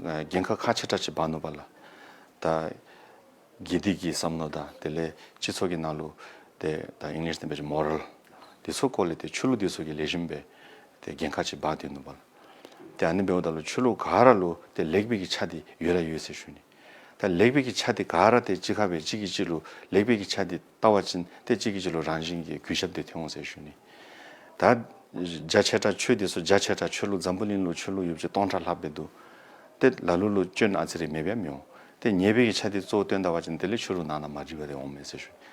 ཨ་འགན་ཁག་ཁག་ཆེ་དྲགས་ཅིག་འབག་ནུག་པ་ལགས། ད་དགེ་སྡིག་གི་བསམ་མནོ་དང་དེ་ལས་སྤྱི་ཚོགས་ཀྱི་ནང་ལུ་དེ་ད་ཨིང་ལིཤ་ནང་འབད་བ་ཅིན་མོ་རལ་དེ་ཚུ་སྐོར་ལས་དེ་ཆོས་ལུགས་དེ་ཚུ་གིས་ལེགས་ཤོམ་སྦེ་དེ་འགན་ཁག་ཅིག་འབག་སྡོད་ནུག་པ་ལགས། དེ་ཨ་ནི་འབདཝ་ད་ལུ་ཆོས་ལུགས་ག་ར་ལུ་དེ་ལེགས་པའི་གི་ཆ་དེ་ཡོད་ར་ཡོད་ཟེར་ཞུ་ནི། ད་ལེགས་པའི་གི་ཆ་དེ་ག་ར་དེ་གཅིག་ཁར་སྦེ་གཅིག་གིས་གཅིག་ལུ་ལེགས་པའི་གི་ཆ་དེ་བལྟ་བ་ཅིན་དེ་གཅིག་གིས་གཅིག་ལུ་རང་བཞིན་གྱིས་གུས་ཞབས་དེ་ཐོན་འོང་ཟེར་ཞུ་ནི། ད་རྒྱ་ཆེ་དྲགས་ཆོས་དེ་ཚུ་རྒྱ་ཆེ་དྲགས་ཆོས་ལུགས་འཛམ་བུ་གླིང་ལུ་ཆོས་ལུགས་ཡོད་པ་ཅིན་སྟོང་ཕྲག་ལྷག་སྦེ་འདུག། དེ་ལ་ལུ་ལུ་སྐྱོན་ཨ་ཙི་རེ་མེདཔ་ཡང་མི་འོང་། དེ་ཉེས་པའི་གི་ཆ་དེ་གཙོ་བོ་བཏོན་ད་པ་ཅིན་དེ་ལས་ཆོས་ལུགས་ནང་ན་མ་འགྲིག་པ་དེ་འོང་མས་ཟེར་ཞུ་ནི།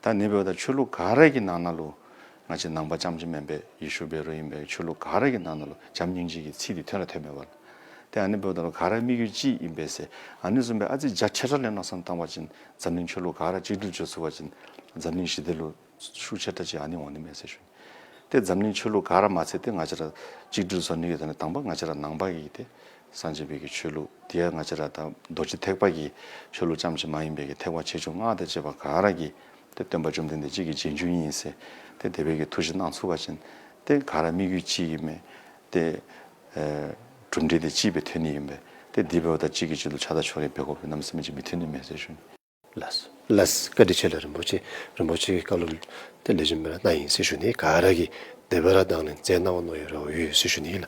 ད་ཨ་ནི་འབདཝ་ད་ཆོས་ལུགས་ག་ར་གི་ནང་ན་ལུ་ང་བཅས་ནང་པ་རྐྱངམ་ཅིག་མེན་པར་ཡེ་ཤུ་འབད་རུང་ཨིན་པས། ཆོས་ལུགས་ག་ར་གི་ནང་ན་ལུ་བྱམས་སྙིང་རྗེ་གི་ཚིག་དེ་ཐོན་ར་ཐོནམ་མས་པ་ལགས། དེ་ཨ་ནི་འབདཝ་ད་ལུ་ག་ར་དམིགས་ཡུལ་གཅིག་ཨིན་པས་ཟེར། ཨ་ནི་བཟུམ་སྦེ་ཨ་ཙི་རྒྱ་ཆེ་དྲགས་ལས་མནོ་བསམ་བཏང་པ་ཅིན་འཛམ་གླིང་ཆོས་ལུགས་ག་ར་གཅིག་སྒྲིལ་འགྱོ་ཚུགས་པ་ཅིན་འཛམ་གླིང་ཞི་བདེ་ལུ་ཤུགས་ཆེ་དྲགས་ཅིག་ཨ་ནི་འོང་ནི་མས་ཟེར་ཞུ་ནི། དེ་འཛམ་གླིང་ཆོས་ལུགས་ག་ར་མ་ཚད་དེ་ང་བཅས་ར་གཅིག་སྒྲིལ་བཟོ་ནི་གི་དོན་ལས་དང་པ་ང་བཅས་ར་ནང་པ་གི་དེ་སངས་རྒྱས་པའི་གི་ཆོས་ལུགས་དེ་ཡང་ང་བཅས་ར་ད་རྡོ་རྗེ་ཐེག་པ་གི་ཆོས་ལུགས་རྐྱངམ་ཅིག་མ་ཡིན་པའི་གི་ཐེག་པ་ཆེ་ཆུང་སྔགས་དང་བཅས་པ་ག་ར་གི་དེ་སྟོན་པ་བཅོམ་ལྡན་འདས་གཅིག་གི་རྗེས་འཇུག་ཨིན་ཟེར་དེ་དེ་སྦེ་གི་ཐུགས་བཞེད་གནང་ཚུགས་པ་ཅིན་དེ་ག་ར་དམིགས་ཡུལ་གཅིག་ཨིན་མས། དེ་ཨེ་གྲུབ་འབྲས་དེ་གཅིག་སྦེ་ཐོན་ནི་ཨིན་པས། དེ་འདི་འབདཝ་ད་གཅིག་གིས་གཅིག་ལུ་ཆགས་སྡང་ཕྱོགས་རིས་འབད་དགོཔ་གནམ་མེད་ས་མེད་ཅིག་མི་ཐོན་ནི་མས་ཟེར་ཞུ་ནི། ལགས་ལགས། བཀའ་དྲིན་ཆེ་ལགས། རིན་པོ་ཆེ་རིན་པོ་ཆེ་གི་བཀའ་སློབ་དེ་ལེགས་ཤོམ་སྦེ་ར་གནང་ཡི་ཟེར་ཞུ་ནི། ག་ར་གིས་དེ་སྦེ་ར་དང་ལེན་མཛད་གནང་བ་ནོ་ཡོད་ར་ཡོད་ཟེར་ཞུ་ནི་ལགས།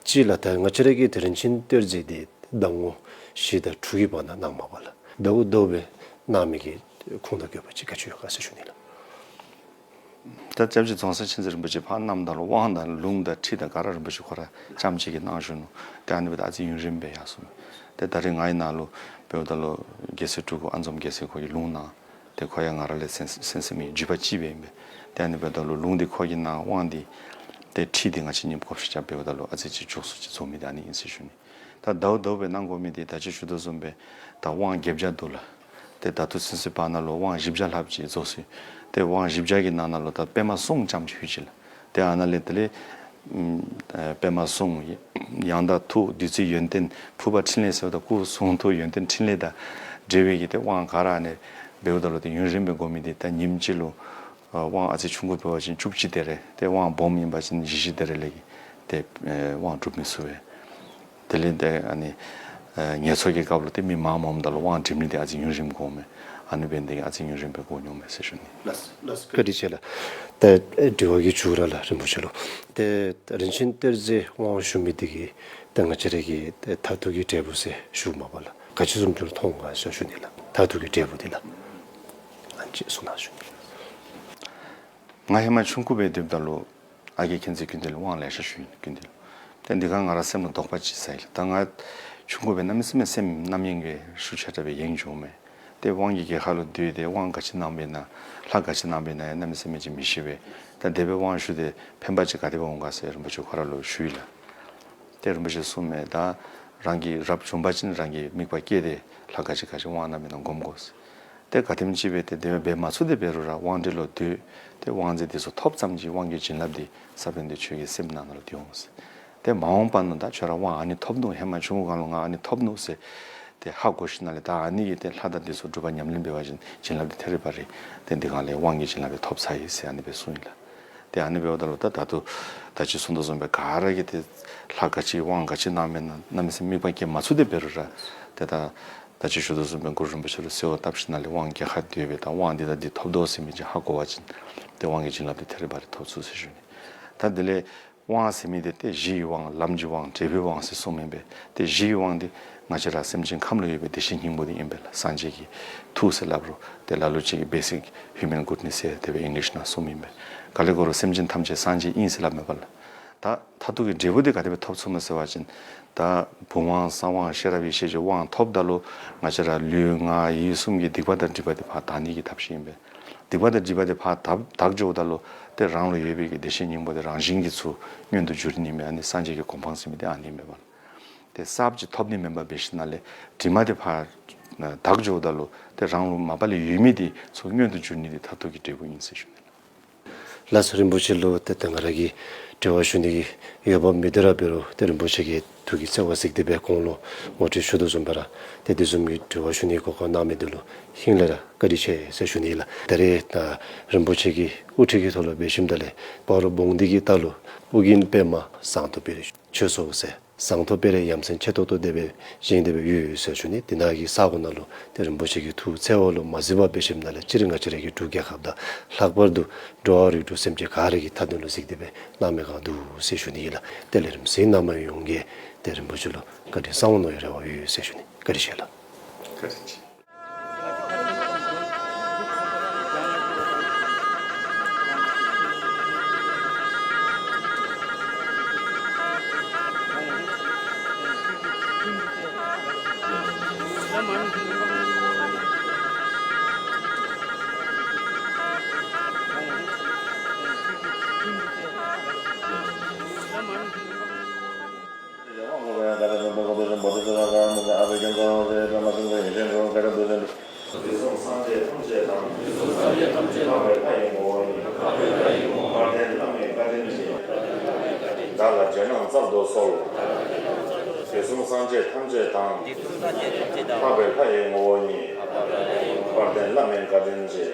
གཅིག་ལགས་ད་ང་བཅས་ར་གི་དེ་རིན་ཆེན་གཏེར་མཛོད་དེ་ཟླ་ངོ་བཞི་དང་དྲུག་གི་བར་ན་གནངམ་མས་པ་ལགས། ཟླཝ་ཟླཝ་སྦེ་གནང་མི་གི་ཁུངས་དང་དགོས་པ་ཅིག་ག་ཅི་ཡོད་ག་ཟེར་ཞུ་ནི་ལགས། ད་སྐྱབས་རྗེ་རྫོང་གསར་མཁྱེན་བརྩེ་རིན་པོ་ཆེ་ཕར་གནངམ་ད་ལུ་དབང་དང་ལུང་དང་ཁྲིད་དང་ག་ར་རིན་པོ་ཆེ་ཁོ་ར་རྐྱངམ་ཅིག་གིས་གནང་བཞུགས་ནུག། དེ་ཨ་ནི་འབདཝ་ད་ཨ་ཙི་ཡུན་རིངམོ་སྦེ་ཡར་སོང་། དེ་ད་རེས་ང་ཡི་ནང་ལུ་འབདཝ་ད་ལུ་རྒྱལ་སྲས་སྤྲུལ་སྐུ་ཨ་འཛོམ་རྒྱལ་མཚན་ཁོ་གིས་ལུང་གནང་། དེ་ཁོ་ཡང་ང་ར་ལས་གསན་གསན་གསནམ་ཨིན། བརྒྱུད་པ་གཅིག་སྦེ་ཨིན་པས། དེ་ཨ་ནི་འབདཝ་ད་ལུ་ལུང་དེ་ཁོ་གིས་གནང་། དབང་དེ་དེ་ཁྲིད་དེ་ང་བཅས་གཉིས་བགོ་བཤའ་རྐྱབ་འབདཝ་ད་ལུ་ཨ་ཙི་ཅིག་མགྱོགས་སུ་ཅིག་རྫོགས་མི་དེ་ཨ་ནི་ཨིན་ཟེར་ཞུ་ནི། ད་ཟླཝ་ཟླཝ་སྦེ་གནང་དགོ་མི་དེ་ད་ཅི་ཞུ་དོ་བཟུམ་སྦེ་ད་དབང་བརྒྱད་བརྒྱ་འདུག་ལགས། དེ་ད་ལྟོ་ཚུན་ཚོད་བར་ན་ལུ་དབང་བཞི་བརྒྱ་ལྷགཔ་ཅིག་རྫོགས་སོ་ཡི། དེ་དབང་བཞི་བརྒྱ་གི་ནང་ན་ལུ་ད་པདྨ་གསུང་རྐྱངམ་ཅིག་ཡོད་ཅི་ལགས། དེ་ཨ་ནཱ་ལས་དེ་ལས་ཨམ་ཨ་པདྨ་གསུང་ཡང་དག་ཐུགས་བདུད་རྩིའི་ཡོན་ཏན་ཕུར་པ་ཕྲིན་ལས་ཟེརཝ་ད་སྐུ་གསུང་ཐུགས་ཡོན་ཏན་ཕྲིན་ལས་དང་འབྲེལ་བའི་གི་དེ་དབང་ག་ར་ཨ་ནི་འབདཝ་ད་ལུ་དེ་ཡུན་རིངམོ་སྦེ་དགོ་མི་དེ་ད་ཉིནམ་གཅིག་ལུ་ཨ་དབང་ཨ་ཙི་ཆུང་ཀུ་འབད་བ་ཅིན་བཅུ་གཅིག་དེ་རེ། དེ་དབང་སྦོམ་ཨིན་པ་ཅིན་བཞི་བཞི་དེ་རེ་ལས་ཀྱི་དེ་ཨེ་དབང་སྒྲུབ་མི་ཚུགས་པས། དེ་ལས་དེ་ཨ་ནི་ཨེ་ངལ་འཚོ་གི་སྐབས་ལུ་དེ་མི་མང་མངམ་ད་ལུ་དབང་སྒྲིམ་ནི་དེ་ཨ་ཙི་ཡུན་རིངམོ་དགོ་མས། ཨ་ནི་འབད་ནི་དེ་གིས་ཨ་ཙི་ཡུན་རིངམོ་སྦེ་དགོ་མྱོང་མས་ཟེར་ཞུ་ནི། ལགས་ལགས། བཀའ་དྲིན་ཆེ་ལགས། ད་དྲི་བ་གི་མཇུག་ར་ལགས་རིན་པོ་ཆེ་ལུ། དེ་རིན་ཆེན་གཏེར་མཛོད་དབང་ཞུ་མི་དེ་གིས་ད་ང་བཅས་ར་གི་དེ་མཐར་ཐུག་གི་འབྲས་བུ་ཟེར་ཞུཝ་མས་པ་ལགས། ག་ཅི་བཟུམ་ཅིག་ལུ་མཐོང་ག་ཟེར་ཞུ་ནི་ལགས། མཐར་ཐུག་གི་འབྲས་བུ་དེ་ལགས། ཨ་ཅིག་གསུང་གནང་ཞུ་ནི། ང་ཧེ་མ་ཆུང་ཀུ་སྦེ་སྡོདཔ་ད་ལུ་ ཨ་རྒས་མཁྱེན་བརྩེ་སྐུ་མདུན་ལ་དབང་ལེ་ཤ་ཞུས་ཡིན་སྐུ་མདུན་ལ། དེ་འདི་ག་ང་རང་སེམས་ལ་དོགས་པ་ཅིག་ཟ་ཡིན་ལ། ད་ང་ཆུང་ཀུ་བས་གནམ་མེད་ས་མེད་སེམས་རྣམ་གཡེང་གི་ཤུགས་ཆེ་དྲགས་པའི་ཡེངས་བྱུང་མེད། དེ་དབང་གི་རྒྱལ་ཁ་ལ་འདུས་ཏེ་དབང་ག་ཅི་གནང་བས་ན། ལྷ་ག་ཅི་གནང་བས་ན་ཡང་གནམ་མེད་ས་མེད་ཅིག་མི་ཤེས་པས། ད་དེ་བས་དབང་ཞུ་སྟེ་ཕན་པ་ཅིག་ག་དེ་བས་འོང་ག་ཟེར་རིན་པོ་ཆེ་ཁོ་ར་ལ་ཞུས་ཡིན་ལ། དེ་རིན་པོ་ཆེ་གསུངས་མས། ད་རང་གི་རབ་བྱུང་པ་ཅིན་རང་གི་དམིགས་པ་བསྐྱེད་དེ་ལྷ་ག་ཅི་ག་ཅི་དབང་གནང་བས་ན་སྒོམ་དགོས། དེ་ག་དེམ་ཅིག་བས་དེ་དེ་བས་འབད་མ་ཚུགས་དེ་འབད་རུང་ར་དབང་གྲལ་ལ་སྡོད་དེ་དབང་རྫས་དེ་ཚོ་ཐོབ་ཙམ་གྱིས་དབང་གི་བྱིན་རླབས་དེ་ས་བོན་དེ་ཁྱོད་ཀྱི་སེམས་ནང་ལ་འདུས་འོང་ཟེར། དེ་མ་འོངས་པ་ན་ད་ཁྱོད་ར་དབང་ཨ་ནི་ཐོབ་ནུག་ཧེ་མ་ཆུང་ཀུ་སྒང་ལ་ང་ཨ་ནི་ཐོབ་ནུག་ཟེར། དེ་ཧ་གོ་ཞིག་ན་ལས་ད་ཨ་ནི་གི་དེ་ལྷ་དང་དེ་ཚོ་སྒྲུབ་པ་ཉམས་ལེན་འབད་བ་བཞིན་བྱིན་རླབས་དེ་ཐད་རི་བ་རི་དེ་འདི་གང་ལས་དབང་གི་བྱིན་རླབས་དེ་ཐོབ་ཚར་ཡིན་ཟེར་ཨ་ནི་སྦེ་གསུངས་ཡིན་ལ། དེ་ཨ་ནི་འབདཝ་ད་ལུ་ད་ད་དུ་ད་ཅི་གསུངས་དོ་བཟུམ་སྦེ་ག་ར་གིས་དེ་ལྷ་ག་ཅི་དབང་ག་ཅི་གནང་མེན་ན་གནམ་མེད་ས་མེད་དམིགས་པ་བསྐྱེད་མ་ཚུགས་དེ་འབད་རུང་ར་དེ་ད་ད་ཅི་ཞུ་དོ་བཟུམ་སྦེ་གུ་རུ་རིན་པོ་ཆེ་ལུ་གསོལ་བ་བཏབ་ཞིནམ་ལས་དབང་རྒྱལ་ཁ་འདོད་པས་ད་དབང་འདི་དང་འདི་ཐོབ་དོ་ཟེར་མི་ཅིག་ཧ་གོ་བ་ཅིན་དེ་དབང་གི་བྱིན་རླབས་དེ་ཐད་རི་བ་རི་ཐོབ་ཚུགས་ཟེར་ཞུ་ནི། ད་དེ་ལས་དབང་ཟེར་མི་དེ་ཏེ་གཞི་ཡི་དབང་ལམ་གྱི་དབང་འབྲས་བུའི་དབང་ཟེར་གསུངས་མི་འབད། ཏེ་གཞི་ཡི་དབང་འདི་ང་བཅས་ར་སེམས་ཅན་ཁམས་ལུ་ཡོད་པའི་བདེ་གཤེགས་སྙིང་པོ་འདི་ཨིན་པས་ལགས། སངས་རྒྱས་ཀྱི་ཐུགས་ཟེར་སླབ་རུང་ཏེ་ལ་ལུ་ཅིག་གིས་basic human goodness ཟེར་དེ་སྦེ་ཨིང་ལིཤ་ནང་གསུངས་མི་འབད། ག་ལེ་གོ་རུང་སེམས་ཅན་ཐམས་ཅད་སངས་རྒྱས་ཨིན་ཟེར་སླབ་མེད་པ་ལགས། ད་མཐར་ཐུག་གི་འབྲས་བུ་འདི་ག་དེ་སྦེ་ཐོབ་ཚུགས་མས་ཟེར་བ་ཅིན་ད་བུམ་དབང་གསང་དབང་ཤེས་རབ་ཡེ་ཤེས་ཀྱི་དབང་ཐོབ་ད་ལུ་ང་བཅས་ར་ལུས་ངག་ཡིད་གསུམ་གྱི་སྡིག་པ་དང་སྒྲིབ་པ་འདི་ཕར་དག་ནི་གི་ཐབས་ཤེས་ཨིན་པས། སྡིག་པ་དང་སྒྲིབ་པ་དེ་ཕར་དག་དག་འགྱོཝ་ད་ལུ་ཏེ་རང་ལུ་ཡོད་པའི་གི་བདེ་གཤེགས་སྙིང་པོ་དེ་རང་བཞིན་གྱིས་ཚུར་མངོན་དུ་གྱུར་ནི་མས། ཨ་ནི་སངས་རྒྱས་ཀྱི་གོ་འཕང་ཟེར་མི་དེ་ཨ་ནི་མས་པ་ལགས། ཏེ་གསརཔ་ཅིག་ཐོབ་ནི་མེན་པར་འབད་ཞིནམ་ལས་དྲི་མ་དེ་ཕར་དག་འགྱོཝ་ད་ལུ་ཏེ་རང་ལུ་མ་པ་ལས་ཡོད་མི་དེ་ཚུར་མངོན་དུ་གྱུར་ནི་དེ་མཐར་ཐུག་གི་འབྲས་བུ་ཨིན་ཟེར་ཞུ་ནི་ལགས། ལགས་སོ། རིན་པོ་ཆེ་ལུ་ཏེ་ད་ང་ར་གིས་དྲི་བ་ཞུ་ནི་གི་འོས་འབབ་མེད་དེ་ར་འབད་རུང་ཏེ་རིན་པོ་ཆེ་གིས་ཐུགས་ཀྱི་བརྩེ་བ་གཟིགས་ཏེ་སྦེ་ཁོང་ལུ་ངོ་སྤྲོད་ཞུ་དོ་བཟུམ་སྦེ་ར་ཏེ་དེ་བཟུམ་གྱི་དྲི་བ་ཞུ་ནི་གི་གོ་སྐབས་གནང་མི་འདི་ལུ་ཧིང་ལས་ར་བཀའ་དྲིན་ཆེ་ཟེར་ཞུ་ནི་ལགས། ད་རེས་ད་རིན་པོ་ཆེ་གི་དབུ་ཁྲིད་ཀྱི་ཐོག་ལུ་འབད་ཞིནམ་ད་ལས་སྤ་རོ་སྦོང་སྡེ་གི་ལྟག་ལུ་ཨོ་རྒྱན་པདྨ་ཟངས་མདོག་དཔལ་རི་ཆོས་ཚོགས་ཟེར་ཟངས་མདོག་དཔལ་རི་ཡ་མཚན་ཆེ་ཏོག་ཏོ་དེ་སྦེ་བཞེངས་ཏེ་སྦེ་ཡོད་ཡོད་ཟེར་ཞུ་ནི། དེ་ནང་གི་ས་གོ་ནང་ལུ་ཏེ་རིན་པོ་ཆེ་གི་ཐུགས་བརྩེ་བ་ལུ་མ་གཟིགས་པར་འབད་ཞིནམ་ད་ལས་སྤྱིར་ང་བཅས་ར་གི་འབྲུག་རྒྱལ་ཁབ་དང་ལྷག་པར་དུ་འགྲོ་བ་རིགས་དྲུག་སེམས་ཅན་ག་ར་གི་མཐའ་དོན་ལུ་གཟིགས་ཏེ་སྦེ་གནང་མི་གང་འདུག་ཟེར་ཞུ་ནི་ཨིན་ལགས། དེ་ལས་རིམ་གཟིགས་གནང་མི་ཡོངས་ཀྱིས་ཏེ་རིན་པོ་ཆེ་ལུ་བཀའ་དྲིན་བསམ་གནང་བའི་རེ་བ་ཡོད་ཟེར་ཞུ་ནི། བཀའ་དྲིན་ཆེ་ལགས། བཀའ་དྲིན་ཆེ། དུས་གསུམ་སངས་རྒྱས་ཐམས་ཅད་དང་། དུས་གསུམ་སངས་རྒྱས་ཐམས་ཅད་དང་། འཕགས་པའི་ལྷ་ཡི་ངོ་བོ་ཉིད། དཔལ་ལྡན་བླ་མའི་བཀའ་དྲིན་ཅན། བདག་ལ་རྗེས་གནང་སྩལ་དུ་གསོལ། དུས་གསུམ་སངས་རྒྱས་ཐམས་ཅད་དང་། འཕགས་པའི་ལྷ་ཡི་ངོ་བོ་ཉིད། དཔལ་ལྡན་བླ་མའི་བཀའ་དྲིན་ཅན།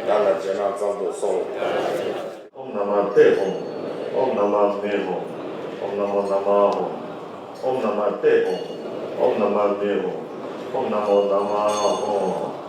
བདག་ལ་རྗེས་གནང་སྩལ་དུ་གསོལ། ཨོཾ་ན་མ་པདྨེ་ཧཱུྃ། ཨོཾ་ན་མ་མེ་ཧཱུྃ། ཨོཾ་ན་མོ་ན་མ་ཧཱུྃ། ཨོཾ་ན་མ་པདྨེ་ཧཱུྃ། ཨོཾ་ན་མ་མེ་ཧཱུྃ། ཨོཾ་ན་མོ་ན་མ་ཧཱུྃ།